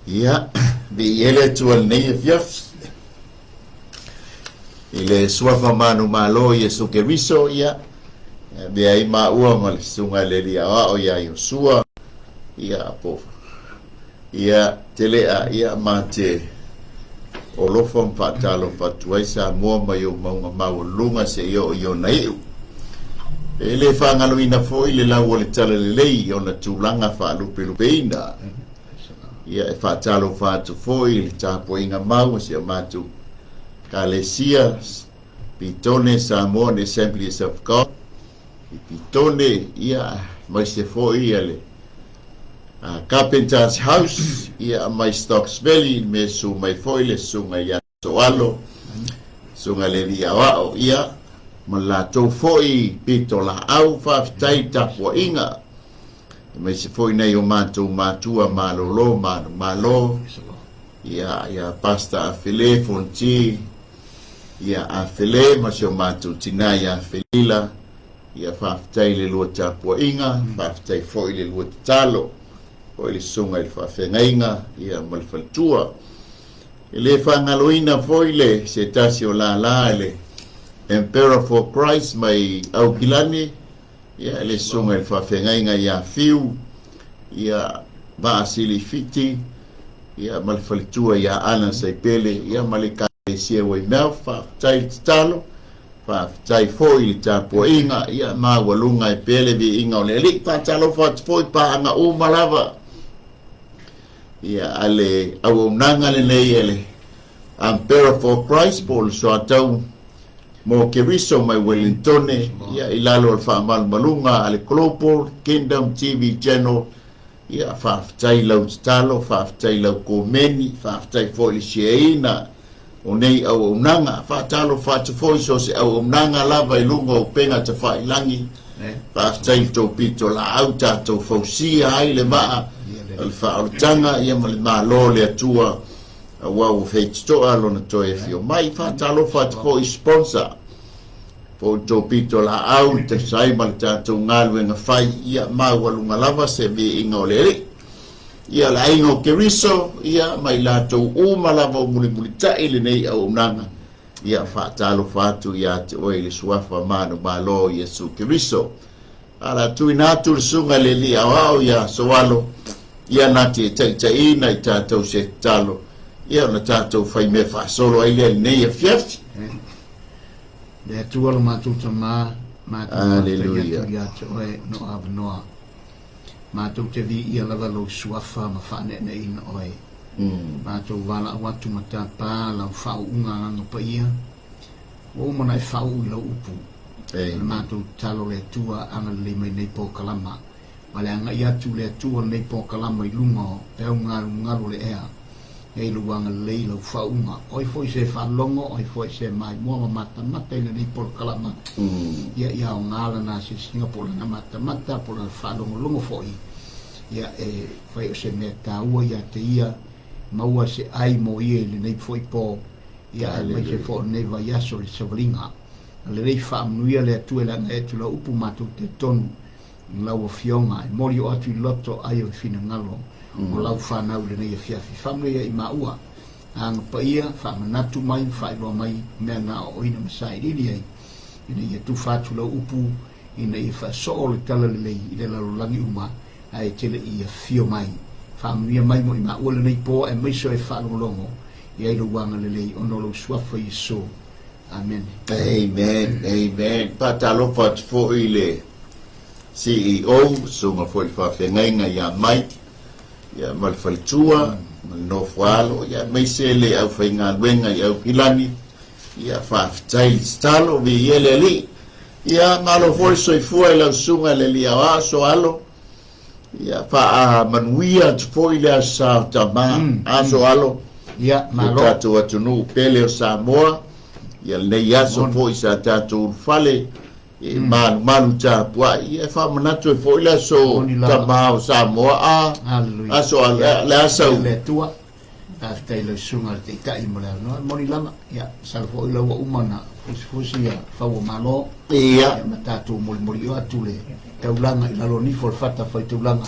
Ia, viia le Atua i lenei afiafi. I le suafa manumalo o Iesu Keriso, ia, e avea ai maua ma le susuga i le Alii Aoao ia Iosua, ia, po, ia, Telea, ia, ma te olofa ma faatalofa atu ai Samoa mai ou mauga maualuluga seia oo i ona iu. E le faagaloina foi le lau o le Talalelei i ona tulaga faalupelupeina. Ia, e faatalofa atu foi i le tapuaiga mau a si a matou Ekalesia, Pitone Samoan Assemblies of God, i Pitone, ia, aemaise foi ia le Carpenter's House, ia, mai Stocks Valley, i le mea e susu mai foi le Susuga ia Soalo, Susuga i le Alii Aoao, ia, ma le latou foi pitolaau, faafetai i le tapuaiga, aemaise foi nai o matou matua malolo manumalo, ia, ia Pastor Afele Fonti, ia Afele ma si o matou tina ia Felila, ia faafetai i le lua tapuaiga, faafetai foi i le lua tatalo, foi le susuga i le faafeagaiga, ia ma le faletua. E le faagaloina foi le se tasi o lala i le Emperor for Christ mai Aukilani, ia le susuga i le faafeagaiga ia Fiu, ia Vaa Silifiti, ia ma le faletua ia Ana Saipele, ia ma le Ekalesia Weymouth. Faafetai le tatalo, faafetai foi i le tapuaiga, ia maualuga ai pea le viiga o le Alii. Faatalofa atu foi i paaga uma lava. Ia, a le auaunaga lenei e le Emperor for Christ po o le Soatau mo Keriso mai Wellingtone, ia, i lalo o le faamalumaluga a le Global Kingdom TV Channel. Ia, faafetai i lau tatalo, faafetai i lau komeni, faafetai foi i le sheaina o nei auaunaga. Faatalofa atu foi i so o se auaunaga lava i luga o upega tafailagi. Faafetai i le tou pitolaau tatou fausia ai le vaa o le faaolataga ia ma le Malo o le Atua aua ua feitotoa lona toe afio mai. Faatalofa atu foi i sponsor po o le tou pitolaau i tusa ai ma le tatou galuega fai ia maualuga lava se viiga o le Alii. Ia le aiga o Keriso ia ma i latou uma lava o mulimulitai lenei auaunaga. Ia faatalofa atu ia te oe i le suafa manumalo o Iesu Keriso. A o le a tuuina atu le susuga i le Alii Aoao ia Soalo, ia na te taitaiina i tatou se tatalo, ia ona tatou fai mea faasolo ai lea i lenei afiafi. Le Atua lo matou Tama, matou faafetai atu ia te oe no avanoa. Matou te viia lava lou suafa ma faaneeneeina oe. Matou valaau atu ma tapa lau faauuga agaga paia, ua uma ona e faauu i lau upu. O le matou tatalo le Atua agalelei mai nei polokalama, ma le agai atu le Atua lenei polokalama i luga o peau galugalu o le ea. Nei lou agalelei i lau faauuga. O ai foi se faalogo, o ai foi se maimoa ma matamata i lenei polokalama, ia, ia aoga lana asiasiga po o lana matamata po o lana faalogologo foi, ia, e fai o se mea taua ia te ia, maua se ai mo ia i lenei foi po, ia, aemaise foi o lenei vaiaso i le savaliga. Lelei faamanuia le Atua i le agai atu i lau upu matou talitonu i lau Afioga e moli oo atu i loto ai o le finagalo o lau fanau i lenei afiafi. Faamanuia i maua, Agaga Paia, faamanatu mai ma faailoa mai mea na aoaoina ma sailiili ai, ina ia tufa atu lau upu, ina ia faasoo le talalelei i le lalolagi uma, ae e te le i afio mai. Faamanuia mai mo i maua lenei po aemaise o e faalogologo i ai lou agalelei ona o lou Suafa Iesu. Amene. Amen, amen. Faatalofa atu foi i le CEO, susuga foi i le faafeagaiga ia Mike, ia ma le faletua, ma le nofoaalo, ia aemaise le aufaigaluega i Aukilani. Ia faafetai le tatalo, viia le Alii. Ia malo foi le soifua i lau susuga i le Alii Aoao Soalo. Ia faamanuia atu foi le Aso Sa o Tama, Aso Alo, Ia, i malo. tatou atunuu pele o Samoa. Ia lenei aso foi sa tatou ulufale e malumalu tapuai. Ia e faamanatu ai foi le Aso Moni lava. Tama o Samoa, a Hallelujah. Aso Alo, Ia, le a sau. ia le Atua. Faafetai i lau susuga i le Taitai mo le avanoa. E moni lava, ia, masalo foi o lea ua uma ona Fusifusi ia fau o malo. Ia. Ia ma tatou molimoli atu le taulaga i lalo nifo o le fata fai taulaga.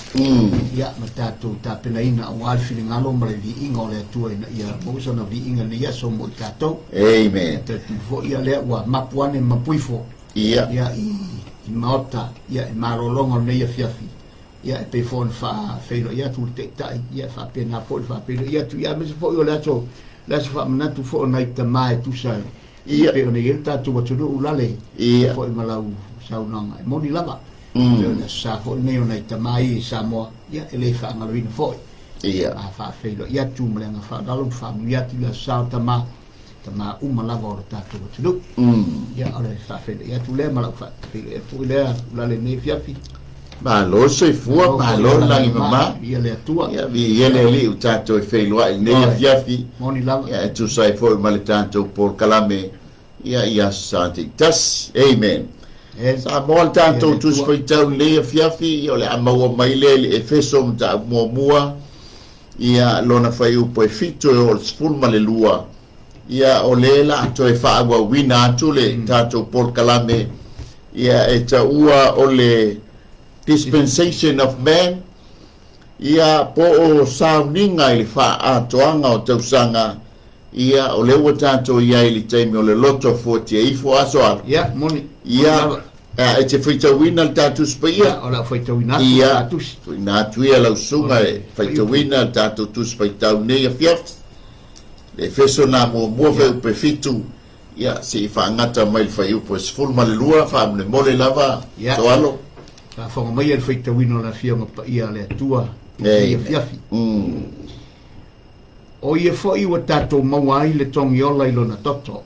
Ia ma tatou tapenaina aua le finagalo ma le viiga o le Atua ina ia maua sana viiga i lenei aso mo i tatou. Amen. Talitonu foi ia lea ua mapu ane ma mapu ifo. Ia. Ia i maota ia i malologa o lenei afiafi. Ia e pei foi ona faafeiloai atu le Taitai, ia e faapena foi le faafeiloai atu, ia aemaise foi o le aso, le aso faamanatu foi o nai tama e tusa Ia. pei ona i ai le tatou atunuu lale Ia. foi ma lau saunoaga e moni lava. Pei o le aso sa foi lenei o nai tama ia i Samoa, ia e le faagaloina foi. Ia. A faafeiloai atu ma le agaga faaaloalo ma faamanuia atu i le aso sa o tama, tama uma lava o le tatou atunuu. Ia, o le faafeiloai atu lea ma lau faafeiloai atu foi lea ulale i lenei afiafi. Malo le soifua, malo le lagi mama. Ia le Atua. Ia, viia le Alii ua tatou e feiloai i lenei afiafi. Moni lava. Ia, e tusa ai foi ma le tatou polokalame, ia, i Aso Sa taitasi. Amen. Samoa le tatou Tusi Faitau i lenei afiafi, ia, o le a maua mai lea i le Efeso mataupu muamua, Ia, lona fuaiupu e 7 e oo i le 12, ia, o lea la a toe faaauauina atu le tatou polokalame, ia, e taua o le Dispensation of Man, ia, po o sauniga i le faaatoaga o tausaga, ia, o lea ua tatou i ai i le taimi o le loto fuatia ifo aso alu. Ia, moni. Ia, e te faitauina le ta Tusi Paia? Ia, o le a faitauina atu le ta Tusi. Ia, tuuina atu ia lau susuga e faitauina le tatou Tusi Faitau nei afiafi. Le Efeso na muamua fuaiupu e 7, ia, se i faagata mai le fuaiupu e 12, faamolemole lava, Soalo. Faafofoga maia le faitauina o le Afioga Paia a le Atua i lenei afiafi. O ia foi ua tatou maua ai le togiola i lona toto,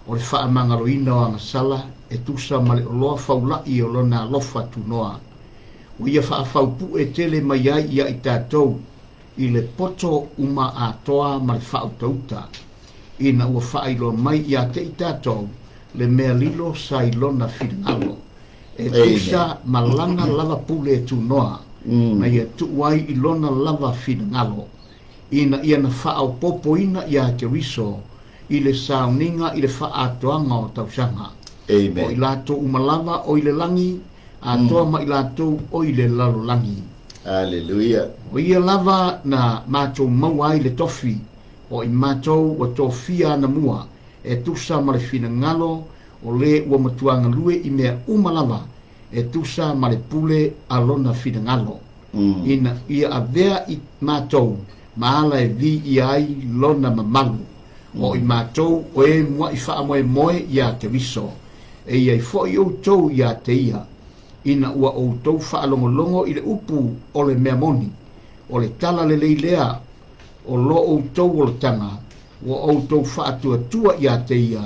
o le faamagaloina o agasala e tusa ma le oloa faula'i o lona alofa tunoa. Ua ia faafaupue tele mai ai ia i tatou i le poto uma atoa ma le faautauta, ina ua faailoa mai ia te i tatou le mea lilo sa i lona finagalo, e tusa ma lana lava pule tunoa, na ia tuu ai i lona lava finagalo. ina ia na faaopoopoina iā Keriso i le sauniga i le faaatoaga o tausaga. Amen. O i latou uma lava o i le lagi, atoa ma i latou o i le lalolagi. Aleluia. O ia lava na matou maua ai le tofi, o i matou ua tofia anamua e tusa ma le finagalo o le ua matua galue i mea uma lava e tusa ma le pule a lona finagalo. Ina ia avea i matou ma ala e viia ai lona mamalu, o i matou o e muaʻi faamoemoe iā Keriso, e i ai foi outou iā te ia, ina ua outou faalogologo i le upu o le mea moni, o le tala lelei lea o lo outou olataga, ua outou faatuatua iā te ia,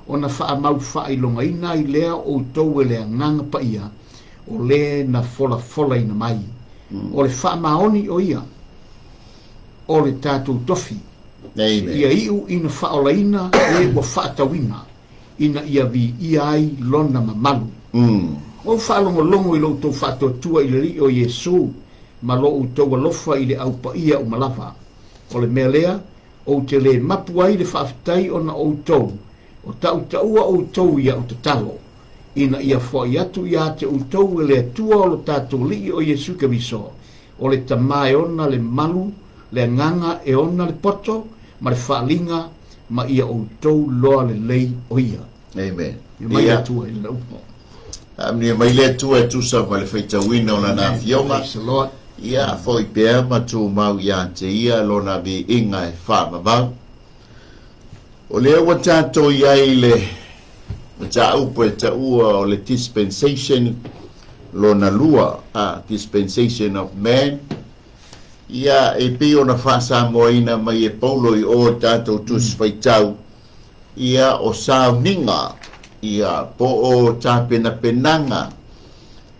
ona faamau faailogaina ai lea outou e le Agaga Paia, o le na folafolaina mai. O le faamaoni o ia o le tatou tofi, seia iu ina faaolaina e ua faatauina, ina ia viia ai lona mamalu. Ua ou faalogologo i lo outou faatuatua i le Alii o Iesu ma lo outou alofa i le Au Paia uma lava. O le mea lea, ou te le mapu ai le faafetai ona o outou, o tautaua outou i a'u tatalo, ina ia foai atu ia te outou e le Atua o lo tatou Alii o Iesu Keriso, o le Tama e ona le malu, le Agaga e ona le poto, ma le faaliga, ma ia outou loa lelei o ia. Amen. Ia mai le Atua i lana upu. Faamanuia mai le Atua e tusa ma le faitauina o Lana Afioga. Praise the Lord. Ia foi pea ma tumau ia te Ia Lona viiga e faavavau. O lea ua tatou i ai i le mataupu e taua o le dispensation lona lua, a, dispensation of man, ia, e pei ona faasamoaina mai e Paulo i o i tatou Tusi Faitau, ia, o sauniga, ia, po o tapenapenaga,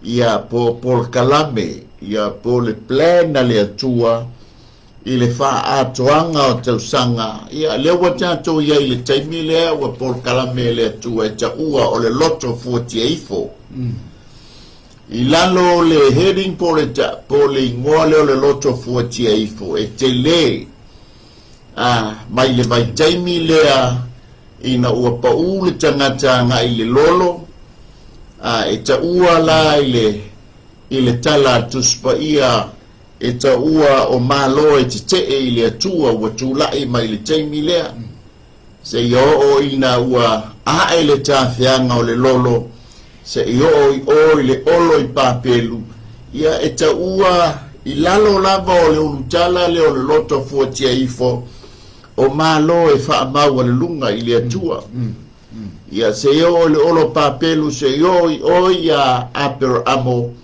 ia, po o polokalame, ia, po o le plan a le Atua, I le faaatoaga o tausaga, ia, lea ua tatou i ai i le taimi lea ua polokalame e le Atua e taua o le loto fuatia ifo. I lalo o le heading po o le, po o le igoa lea o le loto fuatia ifo, e tele a, mai le vaitaimi lea Ina ua paʻū le tagata agai i le lolo, a e taua la i le, i le tala a le Tusi Paia, e taua o Malo e tetee i le Atua ua tulai mai i le taimi lea, seia oo ina ua ae le tafeaga o le lolo, se'i oo i o i le olo i Papelu, ia e taua i lalo lava o le ulutala lea o le loto fuatia ifo, o Malo e faamaualuluga i le Atua. Ia seia oo i le olo Papelu, se'i oo i o iā Aperamo,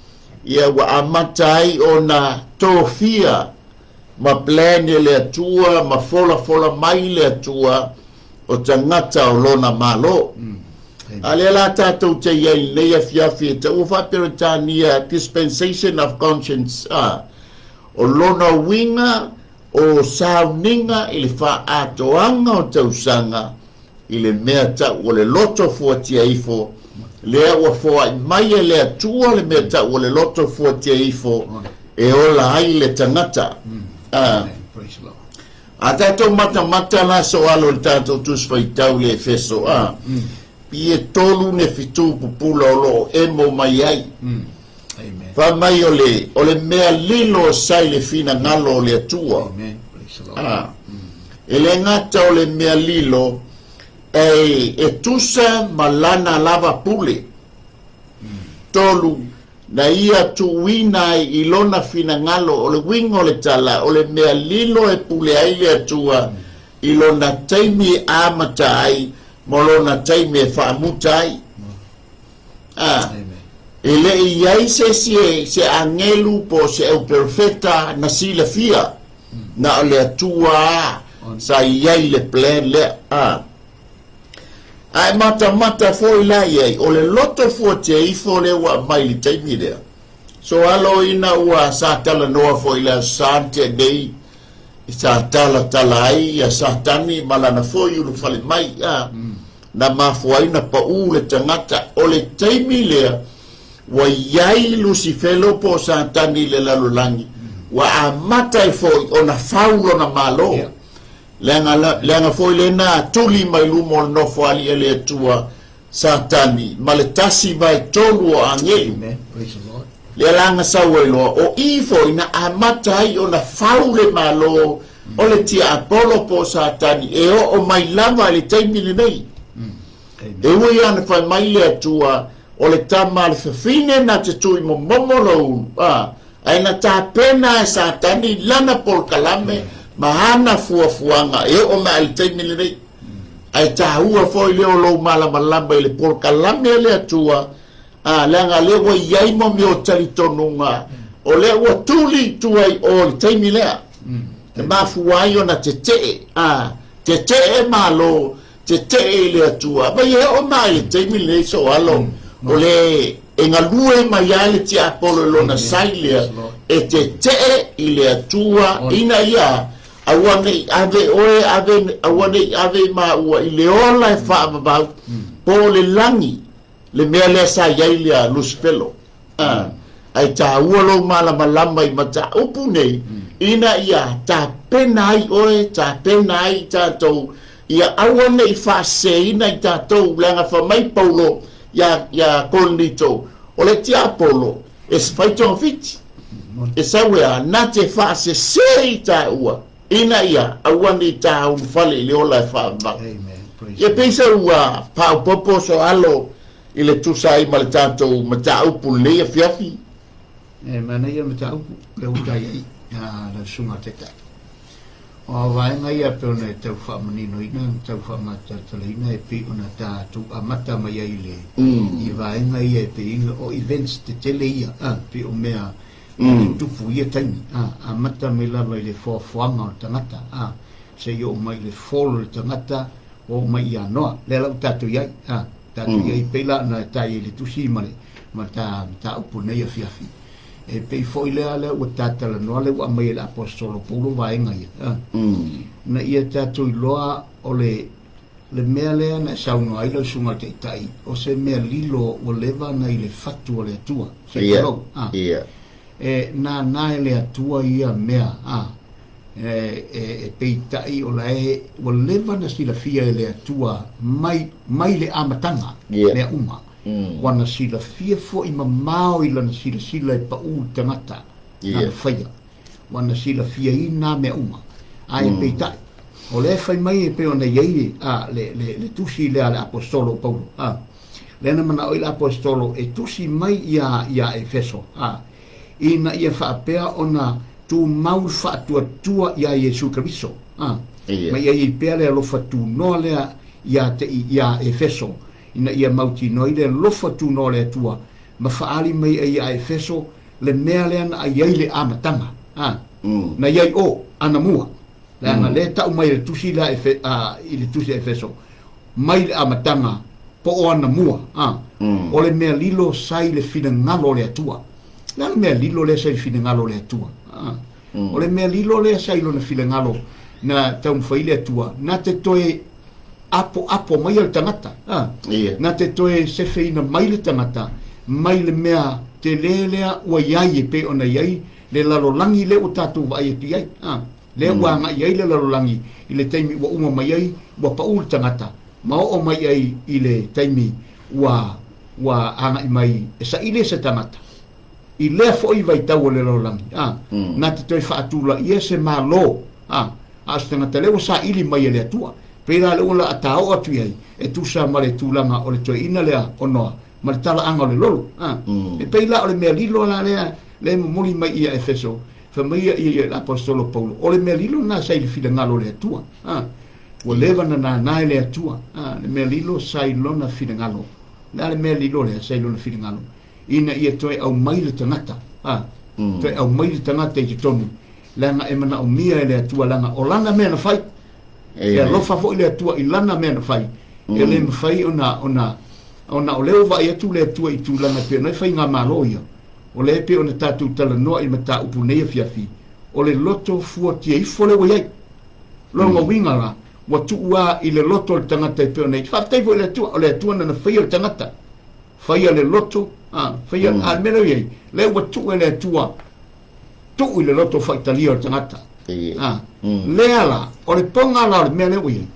ia ua amata ai ona tofia ma plan e le Atua ma folafola mai le Atua o tagata o Lona Malo. A lea la tatou te i ai i lenei afiafi e taua faa-Peretania dispensation of conscience, a, o lona uiga o sauniga i le faaatoaga o tausaga i le mea tau o le loto fuatia ifo, lea ua foai mai e le Atua le mea tau o le loto fuatia ifo e ola ai le tagata. A, a tatou matamata la soalo i le tatou Tusi Faitau i le Efeso, a, pi e tolu ne fitu pupula o lo o emo mai ai. Fai mai o le, o le mea lilo sa i le finagalo o le Atua. A, e le gata o le mea lilo, e, e tusa ma lana lava pule. Tolu, na ia tuuina ai i lona finagalo, o le uiga o le tala, o le mea lilo e pule ai le Atua i lona taimi e amata ai ma lona taimi e faamuta ai. A, e le i i ai se isi e, se agelu po o se auperofeta na silafia, na o le Atua a sa i ai le plan lea. A, a e matamata foi la i ai, o le loto fuatia ifo lea ua aumai i le taimi lea. So alo ina ua sa talanoa foi i le Aso Sa na tea nei, sa talatala ai ia Satani ma lana foi ulufale mai, a, na mafua ai na paʻū le tagata. O le taimi lea, ua i ai Lusifelo po o Satani i le lalolagi, ua amata ai foi ona fau lona malo. Leaga, leaga foi lena tuli mai luma o le Nofoalii a le Atua, Satani, ma le tasi vae tolu o agelu. Lea la na sau ai loa, o i foi na amata ai ona fau le malo o le tiapolo po o Satani e oo mai lava i le taimi lenei. E ui lava na fai mai le Atua, o le tama a le fafine na te tuimomomo lou ulu, a, ae na tapena e Satani lana polokalame ma ana fuafuaga e oo mai i le taimi lenei. Ae taua foi lea o lou malamalama i le polokalame a le Atua, a, leaga lea ua i ai mo mea o talitonuga, o lea ua tuli i tua i o i le taimi lea. E mafua ai ona tetee, a, tetee Malo, tetee i le Atua. Mai e oo mai i le taimi lenei soalo, o le e galue mai ai le tiapolo i lona sai lea, e tetee i le Atua ina ia aua ne i ave oe, ave, aua ne i ave i maua i le ola e faavavau, po o le lagi, le mea lea sa i ai lea Lusifelo. A, ae taua lou malamalama i mataupu nei, ina ia tapena ai oe, tapena ai i tatou, ia aua ne i faaseseina i tatou, leaga fai mai Paulo iā, iā Korinito, o le tiapolo e fai togafiti, e sau e a, na te faasese i taua, ina ia aua ne i tāulufale i le ola e faavavau. Ia pei se ua faaopoopo soalo i le tusa ai ma le tatou mataupu i lenei afiafi. E manaia le mataupu lea ua tai ai a lau susuga Taitai. O vaega ia pei ona e tau faamaninoina ma tau faamatalatalaina e pei ona tatou amata mai ai i le i vaega ia e pei o events tetele ia a pei o mea e tupu i ia taimi a amata mai lava i le foafoaga o le tagata a seia oo mai i le fall o le tagata ua oo mai ia Noa lea la ua tatou i ai a tatou i ai pei la ona e tai ai le tusi ma le ma ta mataupu i lenei afiafi e pei foi lea lea ua ta talanoa lea ua aumai e le Aposetolo Paulo vaega ia a na ia tatou iloa o le le mea lea na e saunoa ai lau susuga i le Taitai o se mea lilo ua leva ona i le fatu o le Atua se i tulou a e nānā e le Atua ia mea a. E peitai o la e ua leva na silafia e le Atua mai mai le amataga mea uma. Ua na silafia foi mamao i lana silasila e paʻū i tagata nana faia. Ua na silafiaina mea uma. Ae peitai, o lea e fai mai e pei ona i ai le, le, le tusi lea a le aposetolo o Paulo. Lea na manao ai le aposetolo e tusi mai ia, ia Efeso, ina ia faapea ona tumau le faatuatua iā Iesu Keriso, ma ia i ai pea le alofa tunoa lea ia te ia Efeso, ina ia mautinoa ai le alofa tunoa o le Atua, ma faaali mai ai iā Efeso le mea lea na ai ai le amataga, na i ai o anamua, leaga lea e tau mai e le tusi lea i le tusi a Efeso, mai le amataga po o anamua, o le mea lilo sa i le finagalo o le Atua. O le a le mea lilo lea sa i le finagalo o le Atua? O le mea lilo lea sa i lona finagalo na taumafai le Atua, na te toe apoapo mai le tagata, na te toe sefeina mai le tagata mai le mea tele lea ua i ai e pei ona i ai le lalolagi lea ua tatou vaai atu i ai. Lea ua agai ai le lalolagi i le taimi ua uma mai ai, ua paʻū le tagata, ma oo mai ai i le taimi ua ua agai mai e saili se tagata. I lea foi vaitau o le lalolagi, a, na te toe faatulaia se Malo, a, a o se tagata lea ua saili mai e le Atua. Pei la lea ua laa taoo atu i ai, e tusa ma le tulaga o le toeaina lea o Noa, ma le talaaga o le lolo. A, e pei la o le mea lilo la lea, lea e momoli mai ia Efeso, fai mai ia ia le aposetolo Paulo, o le mea lilo lena sa i le finagalo o le Atua. A, ua leva na nānā e le Atua. A, le mea lilo sa i lona finagalo. O le a le mea lilo lea sa i lona finagalo? Ina ia toe aumai le tagata. A, toe aumai le tagata i totonu, leaga e manaomia e le Atua, leaga o lana mea na fai. E alofa foi le Atua i lana mea na fai. E le mafai ona, ona, ona o lea ua vaai atu le Atua i tulaga e pei ona i ai faigamalo ia. O lea e pei ona tatou talanoa i le mataupu nei afiafi, o le loto fuatia ifo lea ua i ai. Lona uiga la, ua tuu lava i le loto o le tagata e pei ona i ai. Faafetai foi i le Atua, o le Atua na na faia le tagata, faia le loto, a, faia, a o le mea lea ua i ai, lea ua tuu e le Atua, tuu i le loto faitalia o le tagata. A, lea la, o le poga la o le mea lea ua i ai,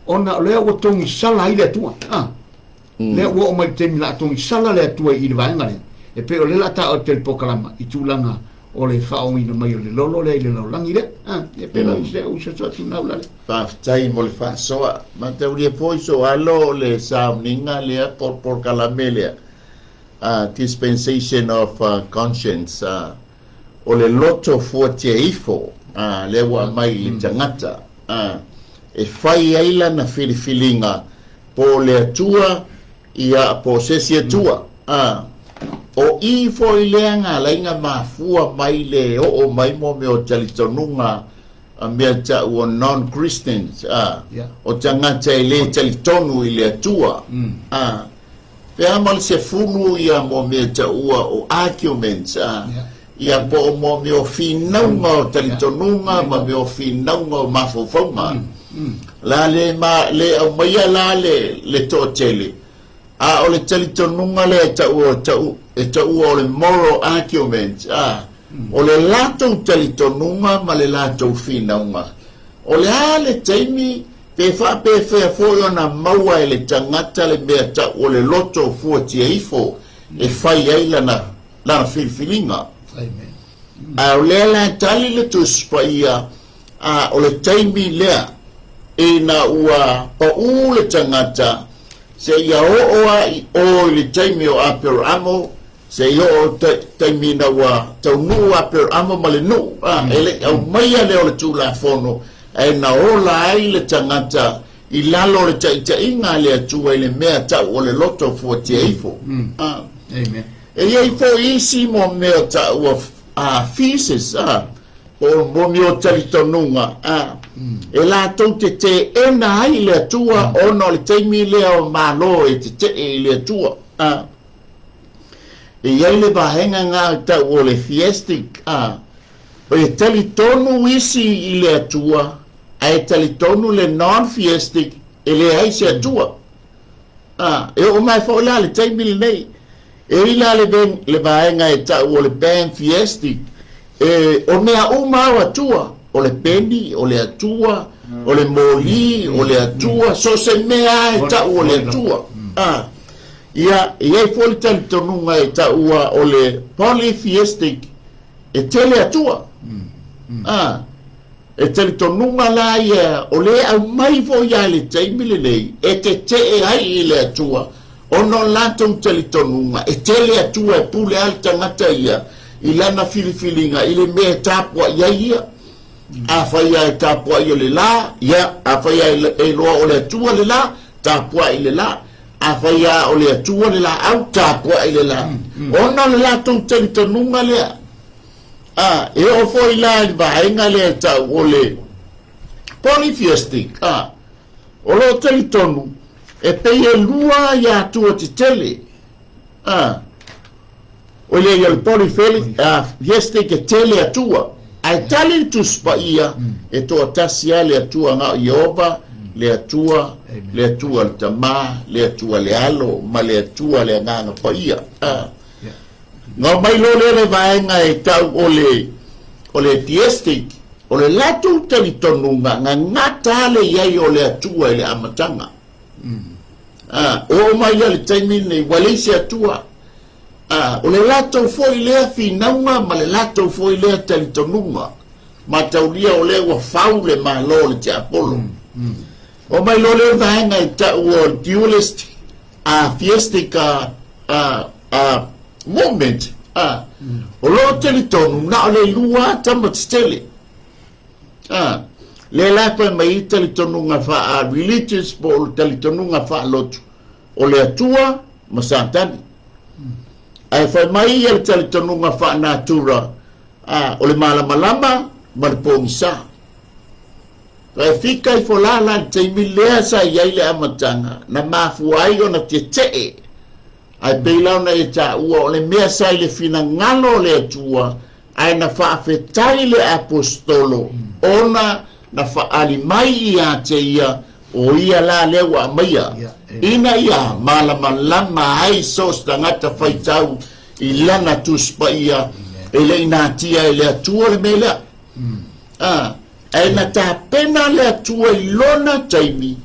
ona o lea ua togisala ai le Atua. A, Lea ua oo mai i le taimi la a togisala le Atua i le vaega lea, e pei o lea la a taua atu e le polokalama i tulaga o le faaoina mai o le lolo lea i le lalolagi lea. A, e pei la o se au soso atu nau lale. Faafetai mo le faasoa. Mataulia foi so alo o le sauniga lea po o le polokalame lea, Dispensation of Conscience, o le loto fuatia ifo, lea ua aumai i le tagata, e fai ai lana filifiliga po o le Atua, ia, po o se isi Atua. A, o i foi lea na ala ai na mafua mai le oo mai mo mea o talitonuga a mea tau o non-Christians, a, o tagata e le talitonu i le Atua. A, pea ma le sefulu ia mo mea taua o arguments, a, ia po o mo mea o finauga o talitonuga ma mea o finauga o mafaufauga. La le ma le aumaia la le le toatele, a o le talitonuga lea e taua tau e taua o le moral argument, a, o le latou talitonuga ma le latou finauga. O le a le taimi pe faapefea foi ona maua e le tagata le mea tau o le loto fuatia ifo e fai ai lana lana filifiliga. Ae o lea la e tali le Tusi Paia, a o le taimi lea ina ua paʻū le tagata seia oo a i o i le taimi o Aperamo, seia oo taimi ina ua taunuu Aperamo ma le nuu, a e le i aumaia lea o le Tulafono, ae na ola ai le tagata i lalo o le taitaiga a le Atua i le mea tau o le loto fuatia ifo. A. E i ai foi isi mo mea taua a thesis, a, po o mo mea o talitonuga, a, e latou te teena ai le Atua ona o le taimi lea o Malo e tetee i le Atua. A. E i ai le vaega na tau o le theistic, a, e talitonu isi i le Atua, ae talitonu le non-theistic e leai se Atua. A, e oo mai foi la le taimi lenei, e i la le, le vaega e tau o le pantheistic, e, o mea uma ao Atua. O le peni, o le Atua, o le moli, o le Atua, so o se mea lava e tau o le Atua. A, ia, e i ai foi le talitonuga e taua o le polytheistic, e tele Atua. A, e talitonuga la ia o lea e aumai foi lava i le taimi lenei e tetee ai i le Atua, ona o le latou talitonuga e tele Atua e pule lava le tagata ia i lana filifiliga i le mea e tapuai ai ia. Afai lava e tapuai o le la, ia, afai lava e iloa o le Atua le la, tapuai i le la. Afai lava o le Atua le laau, tapuai i le laau. Ona o le latou talitonuga lea. A, e oo foi la i le vaega lea e tau o le polytheistic, a, o lo o talitonu e pei e lua ia atua tetele. A, o le ia le polytheistic e tele atua. Ae tali le Tusi Paia, e toatasi lava le Atua na o Ieova, le Atua, le Atua le Tama, le Atua le Alo, ma le Atua le Agaga Paia. A, Na omai loa lea le vaega e tau o le o le theistic, o le latou talitonuga na gata le i ai o le Atua i le amataga. A, oo mai la i le taimi lenei ua leai se Atua. A, o le latou foi lea finauga ma le latou foi lea talitonuga. Mataulia o lea ua fau le malo o le tiapolo. Oo mai loa lea vaega e tau o le dualist a theistic a a a movement a o lo o talitonu na o le lua tama tetele a lea la fai mai ai talitonuga faa religious po o le talitonuga faalotu o le Atua ma Satani. Ae fai mai ia le talitonuga faanatura a o le malamalama ma le pogisa. E fika ifo la la i le taimi lea sa i ai le amataga na mafua ai ona tetee, ae pei la ona e taua o le mea sa i le finagalo o le Atua, ae na faafetai le Aposetolo ona na faaali mai ia te ia, o ia la lea ua aumaia, ina ia malamalama ai so o se tagata faitau i lana Tusi Paia, e le i natia e le Atua le mea lea. A, ae na tapena le Atua i lona taimi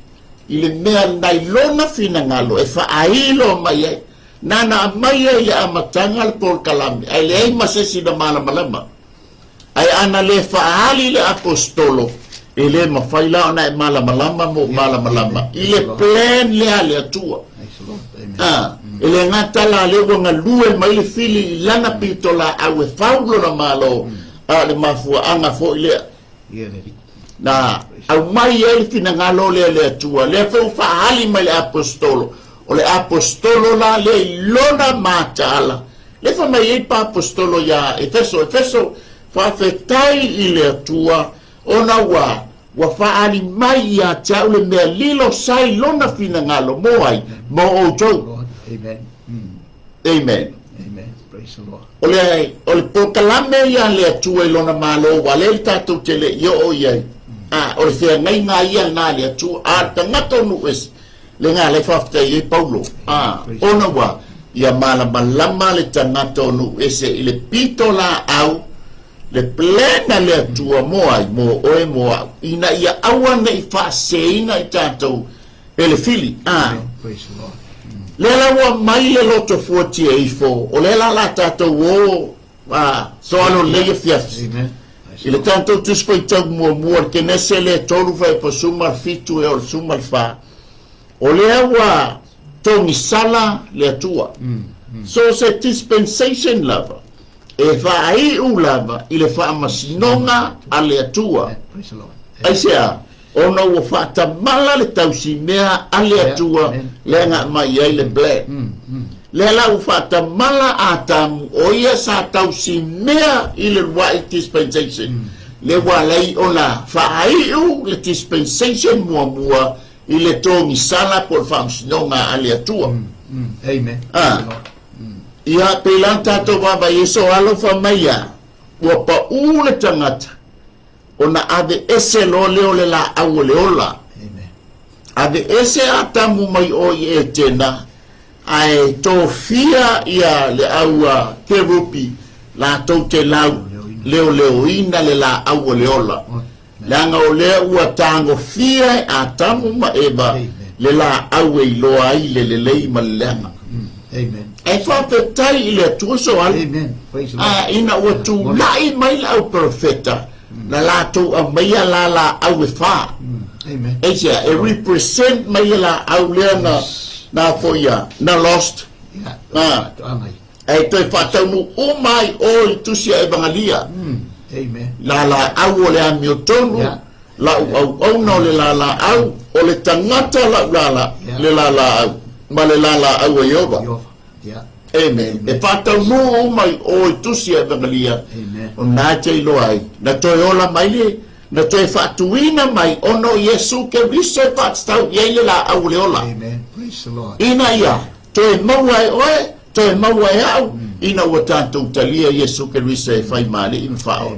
i le mea na i lona finagalo e faailo mai ai. Nana aumai ai i le amataga le polokalame, ae leai ma se isi na malamalama. Ae ana le faaali le Aposetolo, e le mafai la ona e malamalama ma ou malamalama i le plan lea a le Atua. A, e le gata la lea ua galue mai le fili i lana pitolaau e fau lona Malo, a o le mafuaaga foi lea na aumai ai le finagalo lea e le Atua, lea foi ua faaali mai le Aposetolo, o le Aposetolo la lea i lona mataala, lea fai mai ai pa Aposetolo iā Efeso, Efeso, faafetai i le Atua, ona ua ua faaali mai ia te au le mea lilo sa i lona finagalo mo ai, mo outou. Amen. Amen. Amen. Praise the Lord. O le, o le polokalame ia a le Atua i lona Malo, ua lea le tatou te le i oo i ai. A, o le feagaiga ia lena a le Atua. A, le tagata o nuu ese, lena lea e faafetai ai Paulo. A, ona ua, ia malamalama le tagata o nuu ese i le pito laau, le plan a le Atua mo ai, mo oe, mo au, ina ia aua ne i faaseseina i tatou e le fili. A, lea la ua mai le loto fuatia ifo, o lea la la tatou o a, soalo lelei afiafi. I le tatou Tusi Faitau muamua, le Kenese lea e 3 faipasuma le 7 e o le suma le 4, o lea ua togisala le Atua. So se dispensation lava, e faaiu lava i le faamasinoga a le Atua. Aisea? Ona ua faatamala le tausimea a le Atua lea na aumai ai le plan. Lea la ua faatamala Atamu, o ia sa tausimea i le uluai dispensation. Lea ua ala ai ona faaiu le dispensation muamua i le togisala po o le faamasinoga a le Atua. Amen. A, ia, pei la ona tatou vaavaai ai, so alofa mai a, ua pau le tagata, ona ave ese loa lea o le laau o le ola. Ave ese Atamu mai o i Etena, ae tofia ia le au kerupi latou te lau leoleoina le laau o le ola. Leaga o lea ua tagofia e Atamu ma Eva le laau e iloa ai le lelei ma le leaga. Ae faafetai i le Atua Soali, a ina ua tulai mai le au perofeta, na latou aumaia la laau e fa. Aisea? E represent mai le laau lea na na foi a na lost. Ae toe faataunuu uma ai o i Tusi a Evangalia. La laau o le amiotonu, la'u auauna o le lalaau, o le tagata la'u lala, le lalaau, ma le lalaau a Ieova. Amen. E faataunuu uma i o i Tusi a Evangalia, o na e te iloa ai, na toe ola mai le, na toe faatuina mai ona o Iesu Keriso e faatatau i ai le laau o le ola. Ina ia Toe maua e oe, toe maua e au, ina ua tatou talia Iesu Keriso e fai ma Alii ma Faaola.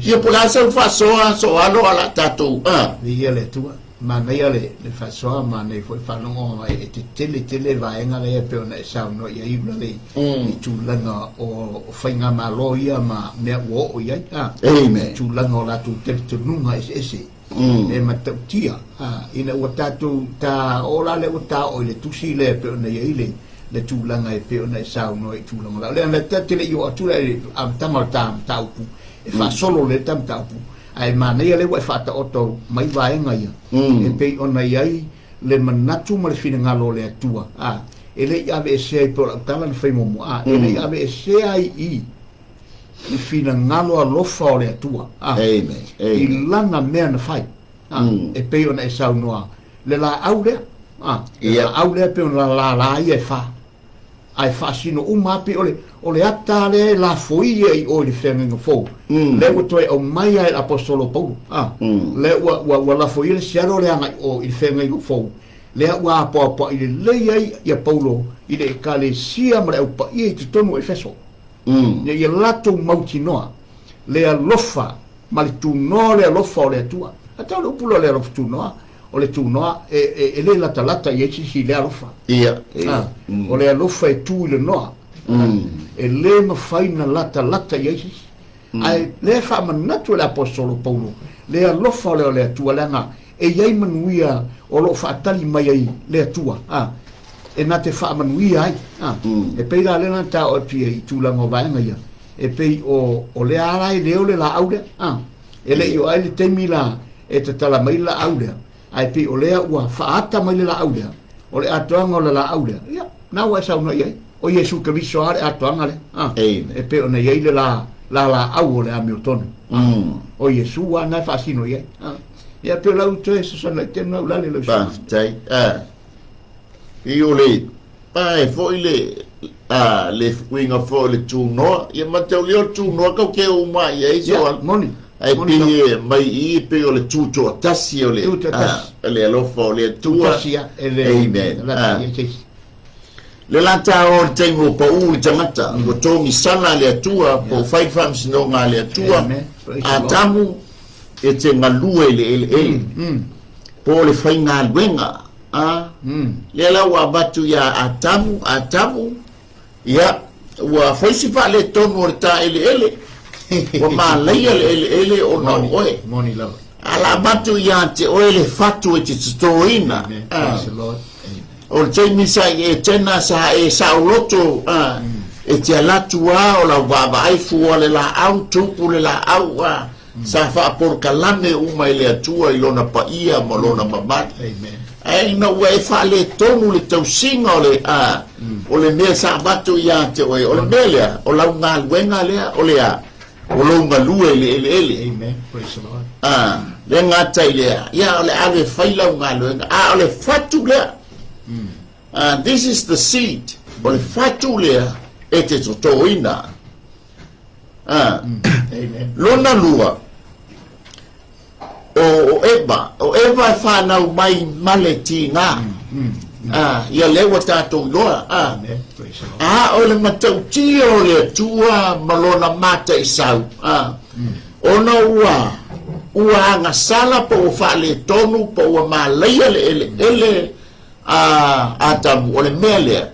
Ia po o le a sau faasoa, soalo a la tatou, a. Viia le Atua. Manaia le le faasoa, manaia foi le faalogo e tetele tele vaega lea e pei ona e saunoa i ai Ulalei i tulaga o faigamalo ia ma mea ua oo i ai, a. Amen. Tulaga o latou talitonuga eseese. E matautia, ina ua tatou ta oo la lea ua ta oo i le tusi lea e pei ona i ai le le tulaga e pei ona e saunoa i tulaga o lea na ta te le i oo atu la i le amataga o le ta mataupu e faasolo le ta mataupu ae manaia lea ua e faataoto mai vaega ia e pei ona i ai le manatu ma le finagalo o le Atua a e le i aveesea ai pei o lau tala na fai muamua a e le i aveesea ai i le finagalo alofa o le Atua a, Amen. i lana mea na fai a, e pei ona e saunoa le laau lea a, le laau lea e pei ona lala ia e fa ae faasino uma lava pei o le o le ata lea e lafoia i o i le feagaiga fou lea ua toe aumai lava e le Aposetolo Paulo a, lea ua ua ua lafoia le sialo lea agai o i le feagaiga fou lea ua apoapoai lelei ai ia Paulo i le Ekalesia ma le Au Paia i totonu o Efeso. Ina ia latou mautinoa le alofa ma le tunoa o le alofa o le Atua. Atau le upu lea o le alofa tunoa, o le tunoa e, e, e le latalata i ai se isi i le alofa. Ia, ia. Ah, O le alofa e tu i le noa. E le mafai na latalata i ai se isi. Ae lea e faamanatu e le Aposetolo Paulo le alofa lea o le Atua, leaga e i ai manuia o lo o faatali mai ai le Atua, a, e na te faamanuia ai. A, e pei la lea na ta oo atu i ai i tulaga o vaega ia, e pei o, o lea lava e leo le laau lea, a, e le i oo ai le taimi la e tatala mai le laau lea, Ae pei o lea ua faaata mai le laau lea, o le atoaga o le laau lea, ia, na ua e saunoa i ai, o Iesu Keriso lava le atoaga lea. A, Amen. E pei ona i ai le la, la laau o le amiotonu. A, o Iesu lava na e faasino i ai. A, ia, pei o lau toe sosana i tenu au lale lau susuga. Faafetai. A, i o le, pae foi le, a, le uiga foi o le tunoa. Ia mataulia o le tunoa kau ke uma i ai so. Ia, moni. Ae pei e mai i i pei o le tutoatasi o le, a, le alofa o le Atua. Tutoatasi, ia, e le, Amen. lata i ai se isi. Le lata o le taimi ua paʻu le tagata, ua togisala le Atua, po ua fai le faamasinoga a le Atua, Amen. Praise the Lord. Atamu e te galue i le eleele, po o le faigaluega, a, lea la ua avatu ia Atamu, Atamu, Ia, ua fai si faaletonu o le ta eleele, ua malaia le eleele ona o oe. Moni lava. A la avatu ia te oe le fatu e te totoina. Amen. Praise the Lord. Amen. O le taimi sa i Etena sa e saoloto, e te alatu a o lau vaavaai fua le laau, tupu le laau, Sa faapolokalame uma e le Atua i Lona paia ma Lona mamalu. Ae ina ua e faaletonu le tausiga o le, a, o le mea sa avatu ia te oe, o le mea lea, o lau galuega lea, o le a? O lou galue i le eleele. Amen. Praise the Lord. A, le gata i lea, ia, o le ave e fai lau galuega, a o le fatu lea. This is the seed. O le fatu lea e te totoina. Ah. Lona lua, o, o Eva, o Eva e whanau mai ma le tīngā. Ah, ia lea ua tātou iloa. Ah. A o le matautia o le Atua ma lona mataisau. Ah. Ona ua, ua agasala po ua faaletonu po ua malaia le eleele a Atamu. O le mea lea,